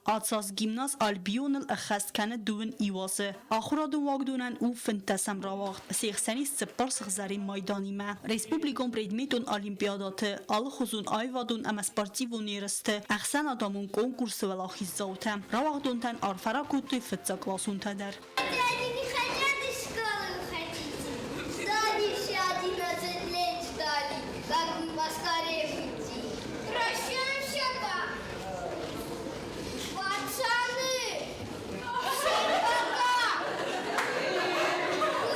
Ацы аз гимназ Альбион-ыл ӕххӕст кӕны дыууын иу азы. Ахуырадон уагдонӕн у фынддӕсӕм рауагъд, се хсӕн ис цыппар сыгъзӕрин майданимӕ. Республикон предметон олимпиадӕты, алыхуызон аивадон ӕмӕ спортивон ерысты, ӕхсӕнадӕмон конкурсы уӕлахиздзаутӕ. Рауагъдонтӕн арфӕ ракодтой фыццагкъласонтӕ дӕр. Они не хотят из школы уходить. Ждали все 11 лет, ждали, как бы поскорее уйти. Прощаемся-то, пацаны! Всем пока!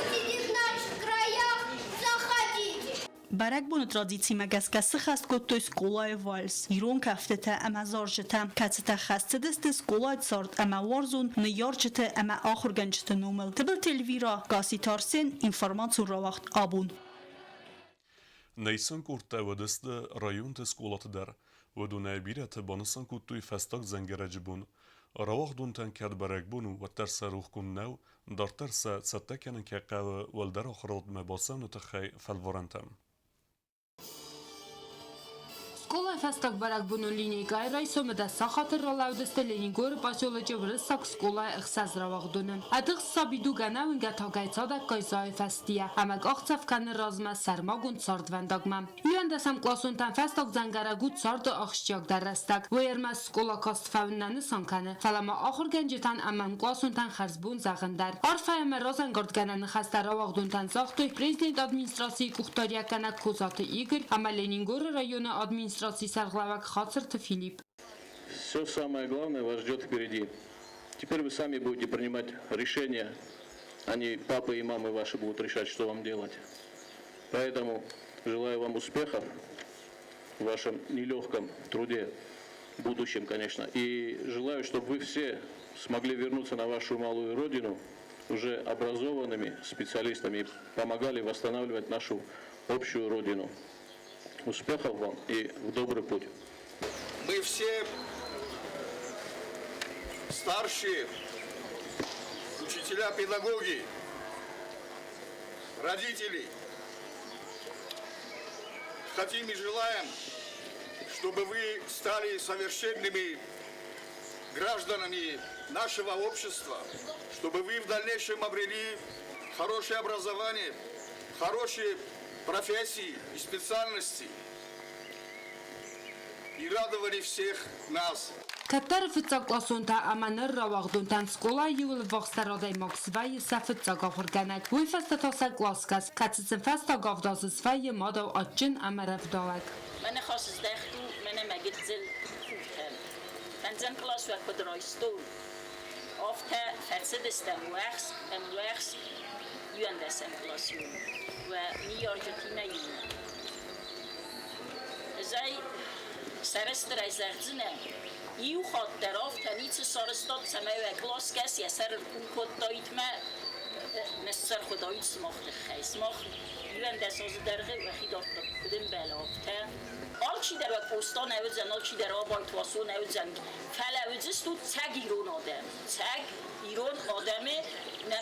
Будете в наших краях, заходите! Бӕрӕгбоны традицимӕ гӕсгӕ сыххӕст кодтой скъолайы вальс, ирон кӕфтытӕ ӕмӕ зарджытӕ, кӕцытӕ хӕст цыдысты скъолайы цард ӕмӕ уарзон ныййарджыты ӕмӕ ахуыргӕнджыты номыл. Тыбылты Эльвира, Гасситы Арсен, информацион рауагъд Абон. Нӕ исӕн къордтӕ уыдысты районты скъолаты дӕр. Уыдонӕй бирӕтӕ банысан кодтой фӕстаг дзӕнгӕрӕджы бон. Рауагъдонтӕн кӕд бӕрӕгбон у, уӕддӕр сӕ рохгонд нӕу, дарддӕр сӕ цӕттӕ кӕнын кӕй хъӕуы уӕлдӕр ахуырадмӕ бацӕуыны тыххӕй фӕлварӕнтӕм. Скъолайы фӕстаг бӕрӕгбонон линейкӕйы райсомы дӕс сахаты ралӕудысты Ленингоры поселочы уырыссаг скъолайы ӕхсӕз рауагъдоны. Ӕдыхст сабидуг ӕнӕуынгӕ тагӕй цадӕггай зайы фӕстийӕ ӕмӕ къахдзӕф кӕны размӕ сӕрмагонд цардвӕндагмӕ. Иуӕндӕсӕм къласонтӕн фӕстаг дзӕнгӕрӕг у царды ахсджиагдӕр рӕстӕг. Уый ӕрмӕст скъола каст фӕуын нӕ нысан кӕны, фӕлӕ ма ахуыргӕнджытӕн ӕмӕ мкъласонтӕн хӕрзбон зӕгъын дӕр. Арфӕ ӕмӕ разӕнгардгӕнӕн ныхӕстӕ рауагъдонтӕн загътой президент администрацийы къухдариуӕггӕнӕг Козаты Игорь ӕмӕ Ленингоры районы администрацийы сӕргълӕууӕг Хацырты Филипп. Все самое главное вас ждет впереди. Теперь вы сами будете принимать решения, а не папы и мамы ваши будут решать, что вам делать. Поэтому желаю вам успехов в вашем нелегком труде, будущем, конечно. И желаю, чтобы вы все смогли вернуться на вашу малую родину уже образованными специалистами и помогали восстанавливать нашу общую родину. Успехов вам и в добрый путь. Мы все старшие учителя, педагоги, родители, хотим и желаем, Чтобы вы стали совершенными гражданами нашего общества, чтобы вы в дальнейшем обрели хорошее образование, хорошие профессии и специальности и радовали всех нас. Кӕддӕры фыццагкъласонтӕ ӕмӕ ныр рауагъдонтӕн скъолайы иууыл ӕввахсдӕр адӕймаг свӕййы сӕ фыццаг ахуыргӕнӕг. Уый фӕстӕ та сӕ къласгӕс, кӕцы сын фӕстаг авдазы свӕййы мадау адджын ӕмӕ рӕвдауӕг. Мӕ ныхас здӕхт у мӕнӕ мӕ гыццыл хуртӕм. Фӕндзӕм кълас уӕ куыд райстон, афтӕ фӕцыдыстӕм уӕхск ӕмуӕхск иуӕндӕсӕм къласы онг уӕ ныййарджытимӕ иумӕ. Ӕз ӕй сӕрыстырӕй зӕгъдзынӕн, иу хатт дӕр афтӕ ницы сарӕзтат, цӕмӕй уӕ къласгӕс йӕ сӕр ӕркъул кодтаид мӕ ныссӕрхуыдаид сымах тыххӕй. Сымах 11 азы дӕргъы уӕхи дардтат куыд ӕмбӕлы, афтӕ. Алчидӕр уӕ Къоста нӕ уыдзӕн, алчидӕр Абайты Васо нӕ уыдзӕн, фӕлӕ уыдзыстут цӕг ирон адӕм. Цӕг ирон адӕмы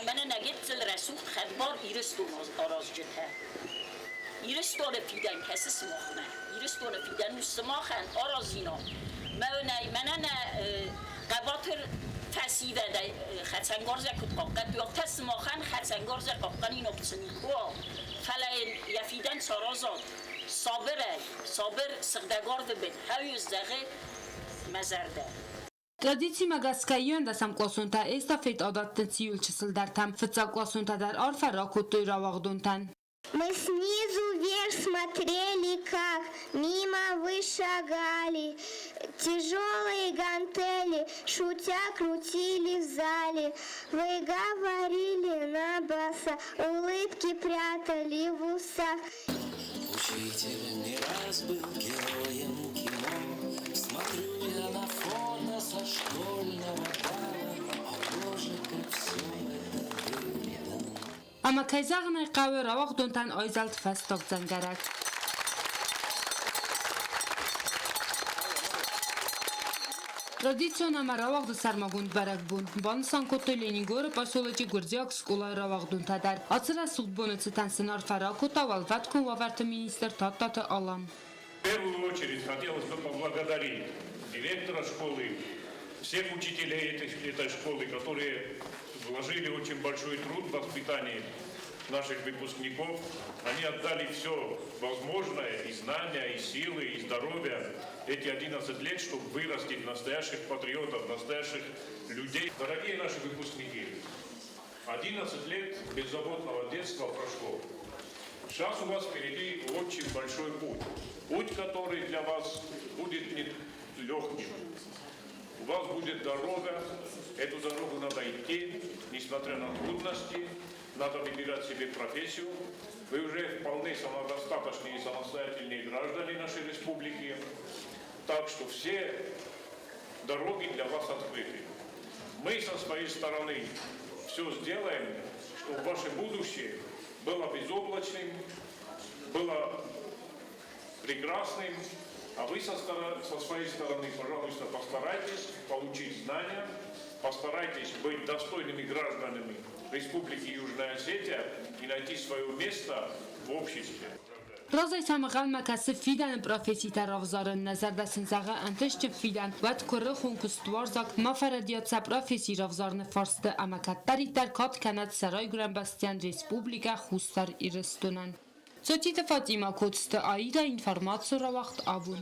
мӕнӕ нӕ гыццыл рӕсугъд хӕдбар Ирыстон аразджытӕ. Ирыстоны фидӕн кӕсы сымахмӕ. Ирыстоны фидӕн у сымахӕн аразинаг. Мӕнӕ нӕ хъӕбатыр фӕсивӕдӕй хӕцӕнгарзӕй куыд хъахъхъӕдтой, афтӕ сымахӕн хӕцӕнгарзӕй хъахъхъӕнинаг цы никуы уа, фӕлӕ йын йӕ фидӕн саразат сабырӕй, сабыр сыгъдӕг арвы бын, хӕуы зӕгъы мӕ зӕрдӕ. Традицимӕ гӕсгӕ иуӕндӕсӕмкъласонтӕ эстафет адӕттынц иуыл чысылдӕртӕм, фыццагкъласонтӕ дӕр арфӕ ракодтой рауагъдонтӕн. Мы снизу вверх смотрели, как мимо вы шагали. Тяжелые гантели, шутя, крутили в зале. Вы говорили на баса, улыбки прятали в усах. Учитель не раз был героем кино. Смотрю я на фото со школьного бала. О боже, как все это было давно. Ӕмӕ кӕй зӕгъын ӕй хъӕуы, рауагъдонтӕн айзӕлд фӕстаг дзӕнгӕрӕг. Традицион ӕмӕ рауагъды сӕрмагонд бӕрӕгбон банысан кодтой Ленингоры поселочы гуырдзиаг скъолайы рауагъдонтӕ дӕр. Ацы рӕсугъд боны цытӕн сын арфӕ ракодта уӕлвӕткон уавӕрты министр Тадтаты Алан. В первую очередь хотелось бы поблагодарить директора школы, всех учителей этой школы, которые вложили очень большой труд в воспитание наших выпускников. Они отдали все возможное, и знания, и силы, и здоровье эти 11 лет, чтобы вырастить настоящих патриотов, настоящих людей. Дорогие наши выпускники, 11 лет беззаботного детства прошло. Сейчас у вас впереди очень большой путь. Путь, который для вас будет не легким. У вас будет дорога, эту дорогу надо идти, несмотря на трудности, надо выбирать себе профессию. Вы уже вполне самодостаточные и самостоятельные граждане нашей республики, так что все дороги для вас открыты. Мы со своей стороны все сделаем, чтобы ваше будущее было безоблачным, было прекрасным, а вы со своей стороны, пожалуйста, постарайтесь получить знания, постарайтесь быть достойными гражданами Республики Южная Осетия и найти свое место в обществе. Разӕй сӕм ӕнхъӕлмӕ кӕсы фидӕны професситӕ равзарын, нӕ зӕрдӕ сын зӕгъы ӕнтыстджын фидӕн, уӕд куырыхон куыстуарзаг ма фӕрӕдийӕд сӕ професси равзарыны фарсты ӕмӕ кӕддӕриддӕр кад кӕнӕд сӕ райгуырӕн бӕстӕйӕн Республикӕ Хуссар Ирыстонӕн. Цоциты Фатимӕ, Коцты Аидӕ, информацион рауагъд абон.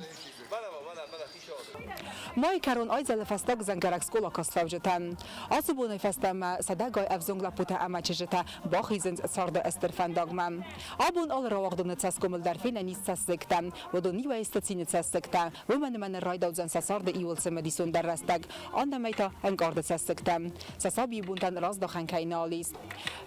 Майы кӕрон айзӕлы фӕстаг дзӕнгӕрӕг скъола кастфӕуджытӕн. Ацы бонӕй фӕстӕмӕ сӕдӕгай ӕвзонг лӕппутӕ ӕмӕ чызджытӕ бахизынц царды стыр фӕндагмӕ. Абон алы рауагъдоны цӕсгомыл дӕр фенӕн ис цӕссыгтӕ. Уыдон иуӕй сты цины цӕссыгтӕ, уымӕн ӕмӕ ныр райдаудзӕн сӕ царды иууыл цымыдисондӕр рӕстӕг, аннӕмӕй та ӕнкъарды цӕссыгтӕ. Сӕ сабийы бонтӕн раздахӕн кӕй нал ис.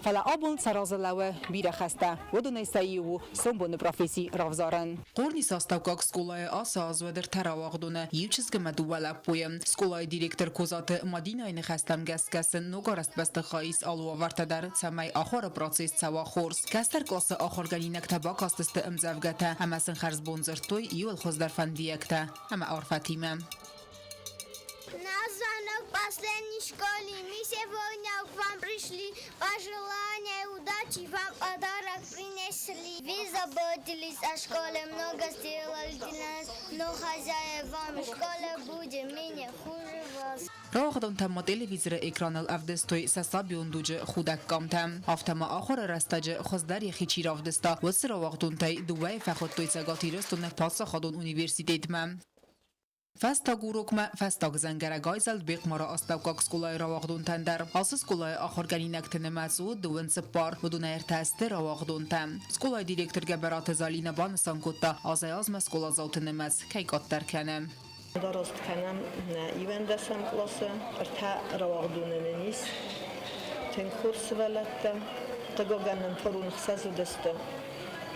Фӕлӕ абон сӕ разы лӕууы бирӕ хӕстӕ, уыдонӕй сӕ иу у сомбоны професси равзарын. Хъорнисы астӕуккаг скъолайы ацы аз уӕд ӕртӕ рауагъдоны, иу чызг ӕмӕ дыууӕ лӕппуйы. Скъолайы директор Козаты Мадинӕйы ныхӕстӕм гӕсгӕ сын ногарӕзт бӕстыхай ис алы уавӕртӕ дӕр, цӕмӕй ахуыры процесс цӕуа хорз. Кӕстӕр къласы ахуыргӕнинӕгтӕ бакастысты ӕмдзӕвгӕтӕ ӕмӕ сын хӕрзбон дзырдтой иуыл хуыздӕр фӕндиӕгтӕ ӕмӕ арфӕтимӕ. На звонок последней школе мы сегодня к вам пришли. Пожелания удачи вам подарок принесли. выросли. Вы заботились о школе, много сделали для нас, но хозяевами школы будем мы не хуже вас. Рауагъдонтӕ ма телевизоры экраныл ӕвдыстой сӕ сабион дуджы худӕг къамтӕ. Афтӕ ма ахуыры рӕстӕджы хуыздӕр йӕхи чи равдыста, уыцы рауагъдонтӕй дыууӕйы фӕхуыдтой Цӕгат Ирыстоны паддзахадон университетмӕ. Фӕстаг урокмӕ фӕстаг дзӕнгӕрӕг айзӕлд Бехъмары астӕуккаг скъолайы рауагъдонтӕн дӕр. Ацы скъолайы ахуыргӕнинӕгты нымӕц у дыууын цыппар, уыдонӕй ӕртӕ сты рауагъдонтӕ. Скъолайы директор Гӕбӕраты Залинӕ банысан кодта, азӕй-азмӕ скъоладзауты нымӕц кӕй къаддӕр кӕны. Дараст кӕнӕм нӕ иуӕндӕсӕм къласы, ӕртӕ рауагъдоны нын ис. Тынг хорз сывӕллӕттӕ. Хъыгагӕн нын фарон ӕхсӕз уыдысты,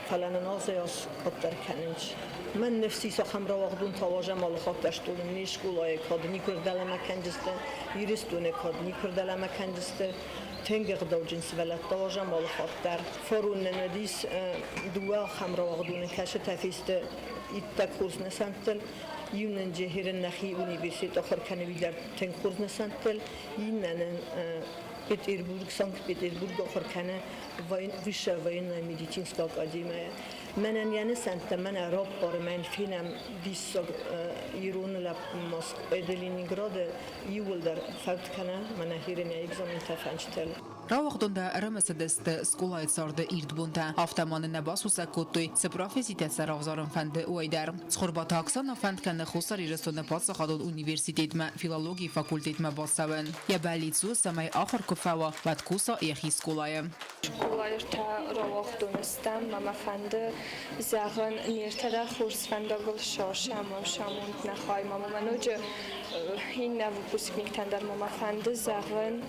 фӕлӕ нын азӕй-аз къаддӕр кӕнынц. Мӕн ныфс ис, ахӕм рауагъдонтӕ уазӕм алы хатт ӕстонын не скъолайы кад никуы дӕлӕмӕ кӕндзысты, Ирыстоны кад никуы дӕлӕмӕ кӕндзысты. Тынг ӕгъдауджын сывӕллӕттӕ уазӕм алы хатт дӕр. Фарон нын уыдис дыууӕ ахӕм рауагъдоны, кӕцытӕ фесты иттӕг хорз нысӕнттыл. Иунӕджы херын нӕхи университет ахуыр кӕны уый дӕр тынг хорз нысӕнттыл. Иннӕ нын Петербург, Санкт-Петербург ахуыр кӕны Высшая военная медицинская академия. Мӕнӕн йӕ нысӕнттӕ мӕнӕ раппары, мӕн фенӕм диссаг ирон лӕппу Москвайы, Ленинграды иууылдӕр фӕуд кӕны мӕнӕ херын йӕ экзаментӕ фӕнчытыл. Рауагъдонтӕ ӕрымысыдысты скъолайы царды ирд бонтӕ, афтӕ ма нын нӕ басусӕг кодтой, цы професситӕ сӕ равзарын фӕнды, уый дӕр. Цхуырбаты Оксана фӕнд кӕны Хуссар Ирыстоны паддзахадон университетмӕ филологийы факультетмӕ бацӕуын. Йӕ бӕллиц у, цӕмӕй ахуыр куы фӕуа, уӕд куса йӕхи скъолайы. Скъолайы ӕртӕ рауагъдоны стӕм, ӕмӕ мӕ фӕнды зӕгъын, не ртӕ дӕр хорз фӕндагыл сӕ амонд нӕ хай. Ма мӕ ноджы иннӕ выпускниктӕн дӕр ма мӕ фӕнды зӕгъын,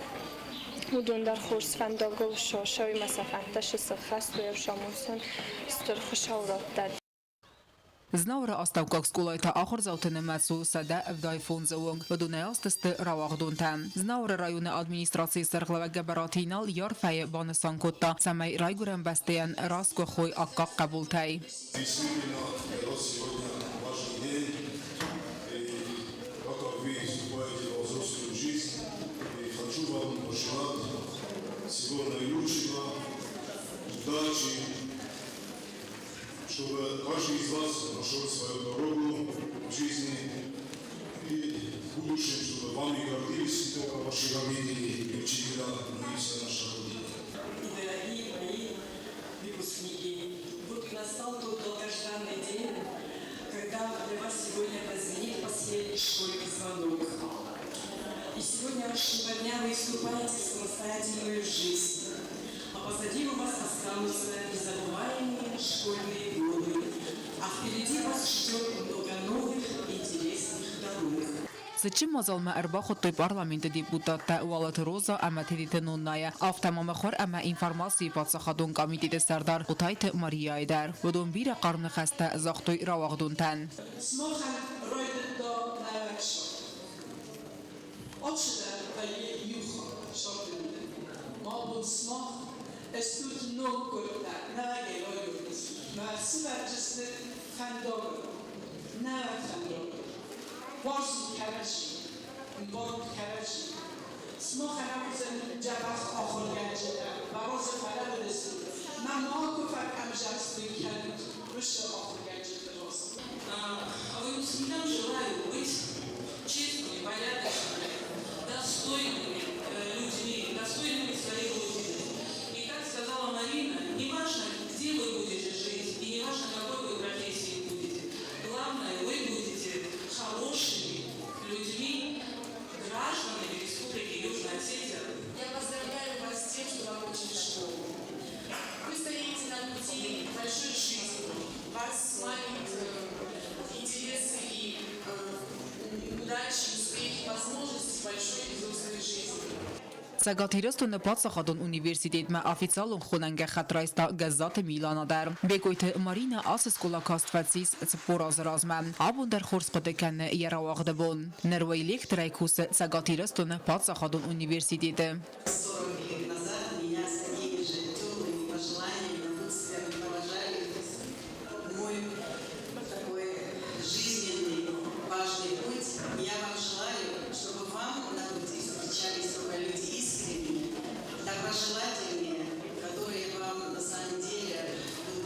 уыдон дӕр хорз фӕндагыл сосӕй ӕмӕ сӕ фӕндтӕ сыххӕст уой, ӕфсамонсӕн стыр Хуыцау раттӕд. Знауыры астӕуккаг скъолайы та ахуырдзауты нымӕц у 175-ы онг. Уыдонӕй ацыдысты рауагъдонтӕ. Знауыры районы администрацийы сӕргълӕууӕг Гӕбӕраты Инал йӕ арфӕйы банысан кодта, цӕмӕй райгуырӕн бӕстӕйӕн расгуыхой аккаг хъӕбултӕй. Действительно, для вас сегодня важный день. И так как вы вступаете во взрослую жизнь, и хочу вам пожелать всего наилучшего, удачи, чтобы каждый из вас нашел свою дорогу в жизни и в будущем, чтобы вами гордились не только ваши родители и учителя, но и вся наша Родина. Дорогие мои выпускники, вот и настал тот долгожданный день, когда для вас сегодня прозвенит последний школьный звонок. И сегодняшнего дня вы вступаете в самостоятельную жизнь, а позади у вас останутся незабываемые школьные годы, а впереди вас ждет много новых интересных дорог. Цытджын мадзалмӕ ӕрбахуыдтой парламенты депутаттӕ Уалыты Роза ӕмӕ Тедеты Ноннайы, афтӕ ма мыхуыр ӕмӕ информацийы паддзахадон комитеты сӕрдар Хъотайты Марияйы дӕр. Уыдон бирӕ хъарм ныхӕстӕ загътой рауагъдонтӕн. Сымахӕн райдыдта нӕуӕг сӕрд. Алчидӕр вӕййы иу хатт сӕрды мидӕг. Ма абон сымах стут ноггуырдтӕ, нӕуӕгӕй райгуырдыстут. Мӕ сывӕрджысты фӕндагыл, нӕуӕг фӕндагыл. Уарзут кӕрӕдзи, ӕмбарут кӕрӕдзи. Сымахӕн уыдзӕн дзӕбӕх ахуыргӕнджытӕ, мӕ разы фӕлӕууыдыстут, мӕ макуы фӕкъӕмзӕрсты кӕнут уыцы ахуыргӕнджыты раз. А выпускникам желаю быть честными, порядочными, достойными людьми, достойными своей Родины. И как сказала Марина, не важно, где вы будете жить, и не важно, какой вы профессии будете. Главное, вы будете хорошими людьми, гражданами Республики Южная Осетия. Я поздравляю вас с тем, что вы окончили школу. Вы стоите на пути большой жизни. Вас манят интересы и удачи, успехи, возможности большой взрослой жизни. Цӕгат Ирыстоны паддзахадон университетмӕ официалон хонӕн гӕххӕтт райста Гӕззаты Милана дӕр. Бекъойты Маринӕ ацы скъола каст фӕцис 40 азы размӕ. Абон дӕр хорз хъуыды кӕны йӕ рауагъды бон. Ныр уый лекторӕй кусы Цӕгат Ирыстоны паддзахадон университеты. 40 лет назад меня с такими же теплыми пожеланиями, напутствиями провожали мой такой жизненный важный путь. Я вам желаю, чтобы вам на пути встречались только люди искренние, доброжелательные, которые вам на самом деле будут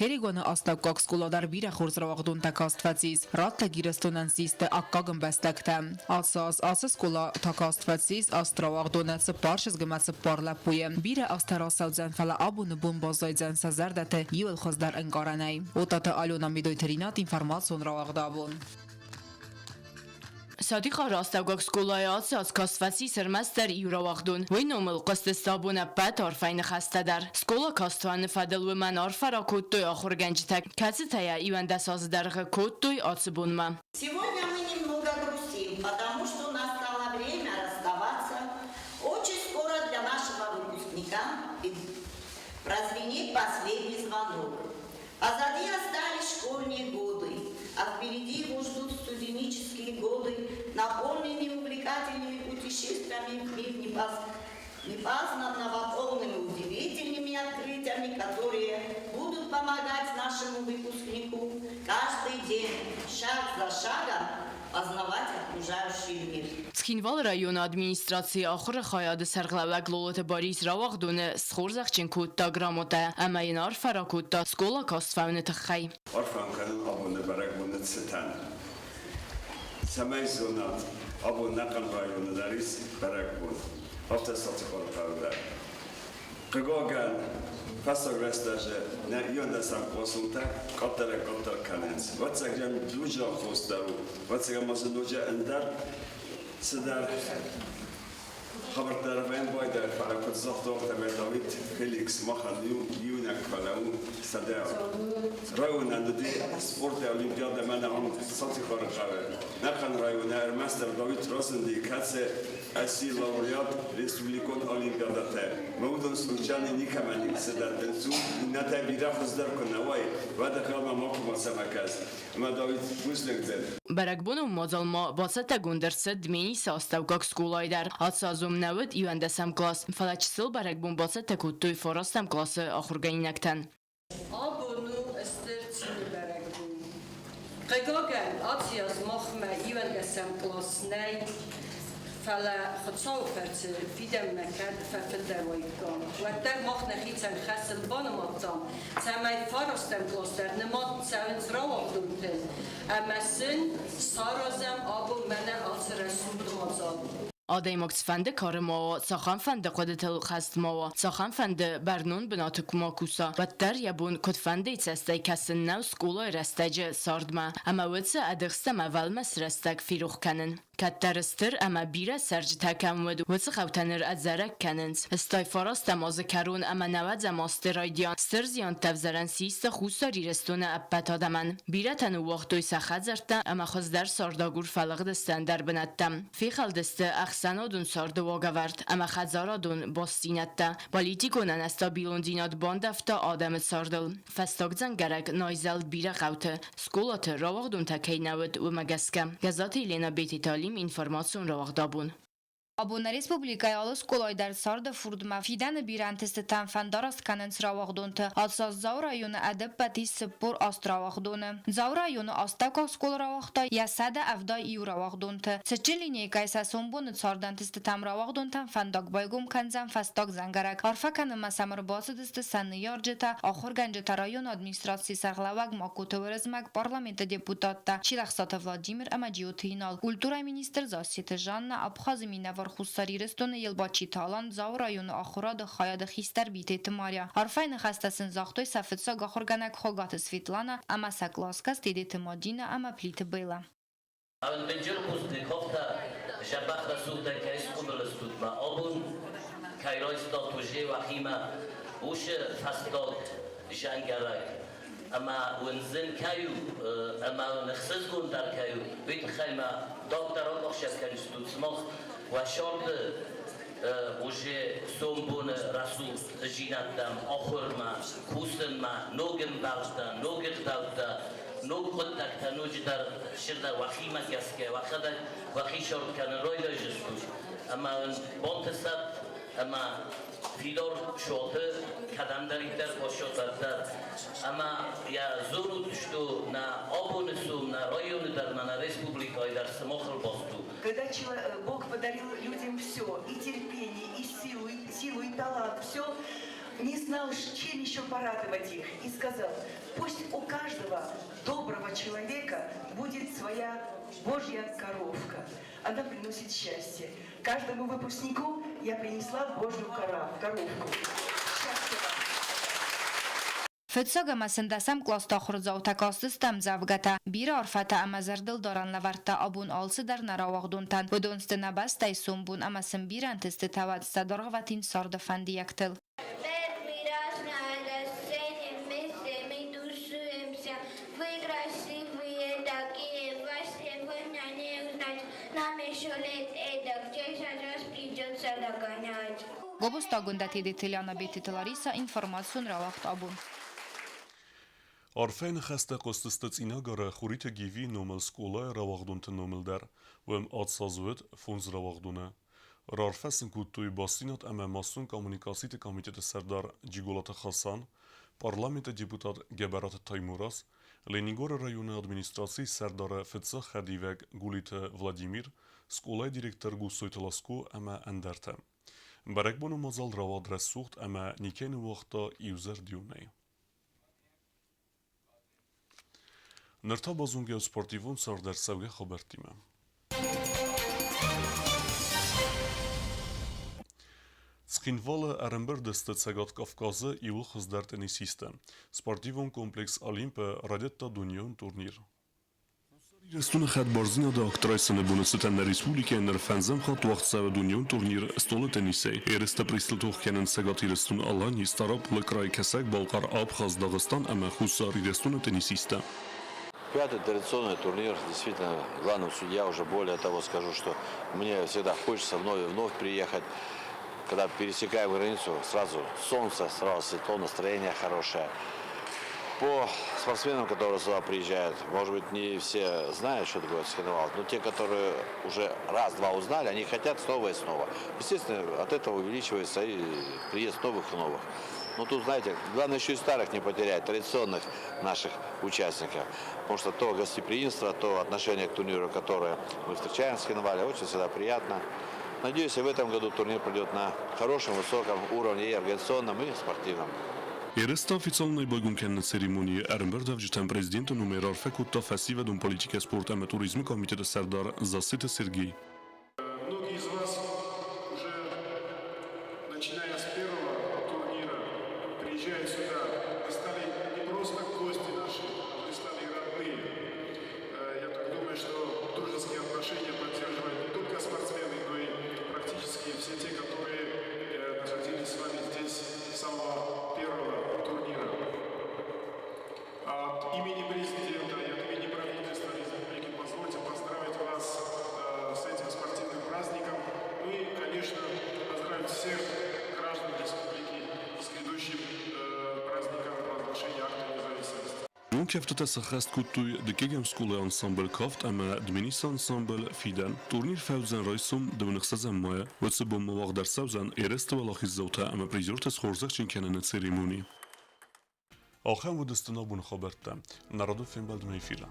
Терегуаны астӕуккаг скъола дӕр бирӕ хорз рауагъдонтӕ каст фӕцис, раттӕг Ирыстонӕн систы аккаг ӕмбӕстӕгтӕ. Ацы аз ацы скъола та каст фӕцис аст рауагъдоны, цыппар чызг ӕмӕ цыппар лӕппуйы. Бирӕ азтӕ рацӕудзӕн, фӕлӕ абоны бон баззайдзӕн сӕ зӕрдӕты иуыл хуыздӕр ӕнкъарӕнӕй. Отаты Алена, Медойты Ринат, информацион рауагъд абон. Сатихъары астӕуккаг скъолайы ацы аз каст фӕцис ӕрмӕстдӕр иу рауагъдон. Уый номыл хъуыстысты абон ӕппӕт арфӕйы ныхӕстӕ дӕр. Скъола кастуаны фӕдыл уымӕн арфӕ ракодтой ахуыргӕнджытӕ, кӕцытӕ йӕ 11 азы дӕргъы кодтой ацы бонмӕ. Сегодня мы немного грустим, потому что настало время расставаться. Очень скоро для нашего выпускника прозвенит последний звонок. Позади остались школьные годы, а впереди его ждут студенческие годы, наполненные увлекательными путешествиями в мир непознанного, полными удивительными открытиями, которые будут помогать нашему выпускнику каждый день, шаг за шагом, познавать окружающий мир. Цхинвалы районы администрацийы ахуыры хайады сӕргълӕууӕг Лолоты Барис рауагъдоны схорзӕхджын кодта грамотӕ ӕмӕ йын арфӕ ракодта скъола каст фӕуыны тыххӕй. Арфӕ кӕнын абоны бӕрӕгбоны цытӕн. Цӕмӕй зонат, абон ӕнӕхъӕн районы дӕр ис бӕрӕгбон. Афтӕ Сатихъары хъӕуы дӕр. Хъыгагӕн, фӕстаг рӕстӕджы нӕ иуӕндӕсӕм къласонтӕ къаддӕрӕй-къаддӕр кӕнынц. Ӕвӕццӕгӕн, ноджы аххос дӕр у, ӕвӕццӕгӕн ма дзы ноджы ӕндӕр цыдӕр хабӕрттӕ ӕрвӕн байдайы, фӕлӕ куыд загъта, афтӕмӕй Давид Феликс махӕн иунӕг фӕлӕ у 100. Районӕн уыди спорты олимпиадӕ мӕнӕ ам Сатихъары хъӕуы. Нӕхъӕн районы ӕрмӕстдӕр Давид разынди, кӕцы ӕсси лауреат республикон олимпиадӕтӕ. Мӕ уыдон случайно никӕмӕн ницы дӕттынц. Иннӕтӕ бирӕ хуыздӕр куы нӕ уай, уӕд ӕхъӕлмӕ макуы мацӕмӕ кӕс. Ӕмӕ Давид бузныг дӕн. Бӕрӕгбонон мадзалмӕ бацӕттӕгонд ӕрцыд Дменисы астӕуккаг скъолайы дӕр. Ацы аз уым нӕ уыд иуӕндӕсӕм класс, фӕлӕ чысыл бӕрӕгбон бацӕттӕ кодтой фарастӕм къласы ахуыргӕнинӕгтӕн. Абон у стыр цины бӕрӕгбон. Хъыгагӕн, аци аз махмӕ иуӕндӕсӕм кълас нӕй, фӕлӕ Хуыцауы фӕрцы фидӕнмӕ кӕд фӕфылдӕр уаиккам, уӕддӕр мах нӕхицӕн хӕсыл банымадтам, цӕмӕй фарастӕм кълас дӕр нымад цӕуынц рауагъдонтыл ӕмӕ сын саразӕм абон мӕнӕ ацы рӕсугъд мадзал. Адӕймаг цыфӕнды кары ма уа, цахӕмфӕнды хъуыдытыл хӕст ма уа, цахӕмфӕнды бӕрнон бынаты куы ма куса, уӕддӕр йӕ бон куыдфӕндыйы цӕстӕй кӕсын нӕу скъолайы рӕстӕджы цардмӕ ӕмӕ уыцы ӕдыхст ӕмӕ ӕвӕлмас рӕстӕг ферох кӕнын. Кӕддӕр стыр ӕмӕ бирӕ цӕрджытӕ кӕм уыд, уыцы хъӕутӕ ныр ӕдзӕрӕг кӕнынц. Стай фарастӕм азы кӕрон ӕмӕ нӕуӕдзӕм азты райдиан стыр зиӕнттӕ ӕвзарӕн систы Хуссар Ирыстоны ӕппӕт адӕмӕн. Бирӕтӕ ныууагътой сӕ хӕдзӕрттӕ ӕмӕ хуыздӕр цардагур фӕлыгъдысты ӕндӕр бынӕттӕм. Фехӕлдысты ӕхсӕнадон царды уагӕвӕрд ӕмӕ хӕдзарадон бастдзинӕдтӕ. Политикон ӕнӕстабилондзинад бандӕвта адӕмы цардыл. Фӕстаг дзӕнгӕрӕг найзӕлд бирӕ хъӕуты, скъолаты рауагъдонтӕ кӕй нӕ уыд, уымӕ гӕсгӕ. Гӕззаты Елена Бететы Алим информацион рауагъдабон. Абон нӕ республикӕйы алы скъолайы дӕр царды фурдмӕ фидӕны бирӕ ӕнтыстытӕн фӕндараст кӕнынц рауагъдонты. Ацы аз Дзауы районы ӕдӕппӕт ис 48 рауагъдоны. Дзауы районы астӕуккаг скъола рауагъта йӕ 171 рауагъдонты. Цытджын линейкӕйы сӕ сомбоны царды ӕнтыстытӕм рауагъдонтӕн фӕндаг байгом кӕндзӕн фӕстаг дзӕнгӕрӕг. Арфӕ кӕнынмӕ сӕм ӕрбацыдысты сӕ ныййарджытӕ, ахуыргӕнджытӕ, районы администрацийы сӕргълӕууӕг Магкоты Уырызмӕг, парламенты депутаттӕ Чилӕхсаты Владимир ӕмӕ Джиоты Инал, культурӕйы министр Зассеты Жанна, Абхазы минӕвар Хуссар Ирыстоны Елбачиты Алан, Дзауы районы ахуырады хайады хистӕр Битеты Мария. Арфӕйы ныхӕстӕ сын загътой сӕ фыццаг ахуыргӕнӕг Хуыгаты Светлана ӕмӕ сӕ къласгӕс Тедеты Мадинӕ ӕмӕ Плиты Беллӕ. Дынджыр Бузныков та зӕбӕх рӕсугъдӕй кӕй схъомыл стут мӕ абон кӕй райстат уже уӕхимӕ уыцы фӕстаг зӕнгӕрӕг ӕмӕ уын зын кӕй у ӕмӕ уын ӕхсызгон дӕр кӕй у, уый тыххӕй мӕ дарддӕр ахсӕв кӕндзыстут сымах уӕ царды уже сомбоны рӕсугъддзинӕдтӕм, ахуырмӕ, кусынмӕ, ног ӕмбӕлттӕ, ног ӕгъдӕуттӕ, ног хъуыддӕгтӕ ноджыдӕр сырдӕ уӕхимӕ гӕсгӕ уӕхӕдӕг уӕхи сорт кӕнын райдайдзыстут ӕмӕ уын бантысӕд ӕмӕ фидар шоты кӕдӕмдӕриддӕр башотӕддӕр ӕмӕ йӕ дзурут, что нӕ абоны сом нӕ районы дӕр ӕмӕ нӕ республикӕйы дӕр сымахыл баст у. Когда Бог подарил людям все, и терпение, и силу, и, силу, и талант, все, Не знал, чем еще порадовать их, и сказал, пусть у каждого доброго человека будет своя Божья коровка. Она приносит счастье. Каждому выпускнику я принесла Божью коровку. Счастья вам! Фыццаг ӕмӕ 11-ӕм къласты ахуырдзаутӕ кастысты ӕмдзӕвгӕтӕ. Бирӕ арфӕтӕ ӕмӕ зӕрдылдарӕн лӕвӕрттӕ абон алцыдӕр нӕ рауагъдонтӕн. Уыдон сты нӕ бӕстӕйы сомбон ӕмӕ сын бирӕ ӕнтыстытӕ уӕд сӕ дӕргъвӕтин царды фӕндиӕгтыл. Первый раз на этой сцене вместе мы тусуемся. Вы красивые такие, вас сегодня не узнать. Нам еще лет эдак 10 раз придется догонять. Гобозты Агуындӕ, Тедеты Лиана, Бететы Лариса, информацион рауагъд Абон. Арфӕйы ныхӕстӕ хъуыстысты Цъинагары Хуриты Гивийы номыл скъолайы рауагъдонты номыл дӕр. Уым ацы уыд фондз рауагъдоны. Раарфӕ сын кодтой бастдзинад ӕмӕ массон коммуникациты комитеты сӕрдар Джиголаты Хасан, парламенты депутат Гӕбӕраты Таймураз, Ленингоры районы администрацийы сӕрдары фыццаг хӕдивӕг Гулиты Владимир, скъолайы директор Гуссойты Ласко ӕмӕ ӕндӕртӕ. Бӕрӕгбоны мадзал рауад рӕсугъд ӕмӕ никӕй ныууагъта иузӕрдионӕй. Ныр та базонгӕ спортивон цардӕрцӕугӕ хабӕрттимӕ. Цхинвалы ӕрӕмбырд сты Цӕгат Кавказы иууыл хуыздӕр теннисисттӕ. Спортивон комплекс «Олимп»-ы райдыдта дунеон турнир. Ирыстоны хӕдбардзинады акт райсыны боны цытӕн нӕ республикӕйы ныр фӕндзӕм хатт уагъд цӕуы дунеон турнир стъолы теннисӕй. Ерысты призтыл тох кӕнынц Цӕгат Ирыстон, Алани, Стъараполы край, Кӕсӕг-Балхъар, Абхаз, Дагъыстан ӕмӕ Хуссар Ирыстоны теннисисттӕ. Пятый традиционный турнир, действительно, главный судья уже более того скажу, что мне всегда хочется вновь и вновь приехать. Когда пересекаем границу, сразу солнце, сразу светло, настроение хорошее. По спортсменам, которые сюда приезжают, может быть, не все знают, что такое Цхинвал, но те, которые уже раз-два узнали, они хотят снова и снова. Естественно, от этого увеличивается и приезд новых и новых. Но тут, знаете, главное еще и старых не потерять, традиционных наших участников. Потому что то гостеприимство, то отношение к турниру, которое мы встречаем в Цхинвале, очень всегда приятно. Надеюсь, и в этом году турнир пройдет на хорошем, высоком уровне и организационном, и спортивном. Ерысты официалонӕй байгом кӕныны церемонийы ӕрӕмбырдуӕвджытӕн президенты номӕй раарфӕ кодта фӕсивӕдон политикӕ, спорт ӕмӕ туризмы комитеты сӕрдар Зассеты Сергей. Многие из вас уже, начиная с первого турнира, приезжают сюда. Вы стали не просто гости наши, а вы стали родные. Я так думаю, что дружеские отношения поддерживают не только спортсмены, но и практически все те, которые находились с вами здесь с самого первого турнира. От имени президента и от имени правительства республики позвольте поздравить вас с этим спортивным праздником. Ну и, конечно, поздравить всех граждан республики с грядущим праздником провозглашения акта независимости. Ирон кӕфтытӕ сӕххӕст кодтой дыккӕгӕм скъолайы ансамбль «Кафт» ӕмӕ Дменисы ансамбль «Фидӕн». Турнир фӕуыдзӕн райсом 26 майы. Уыцы бонмӕ уагъд ӕрцӕудзӕн ерысты уӕлахиздзаутӕ ӕмӕ призерты схорзӕхджын кӕныны церемони. Ахӕм уыдысты нӕ абоны хабӕрттӕ. Нӕ радон фембӕлдмӕ эфиры.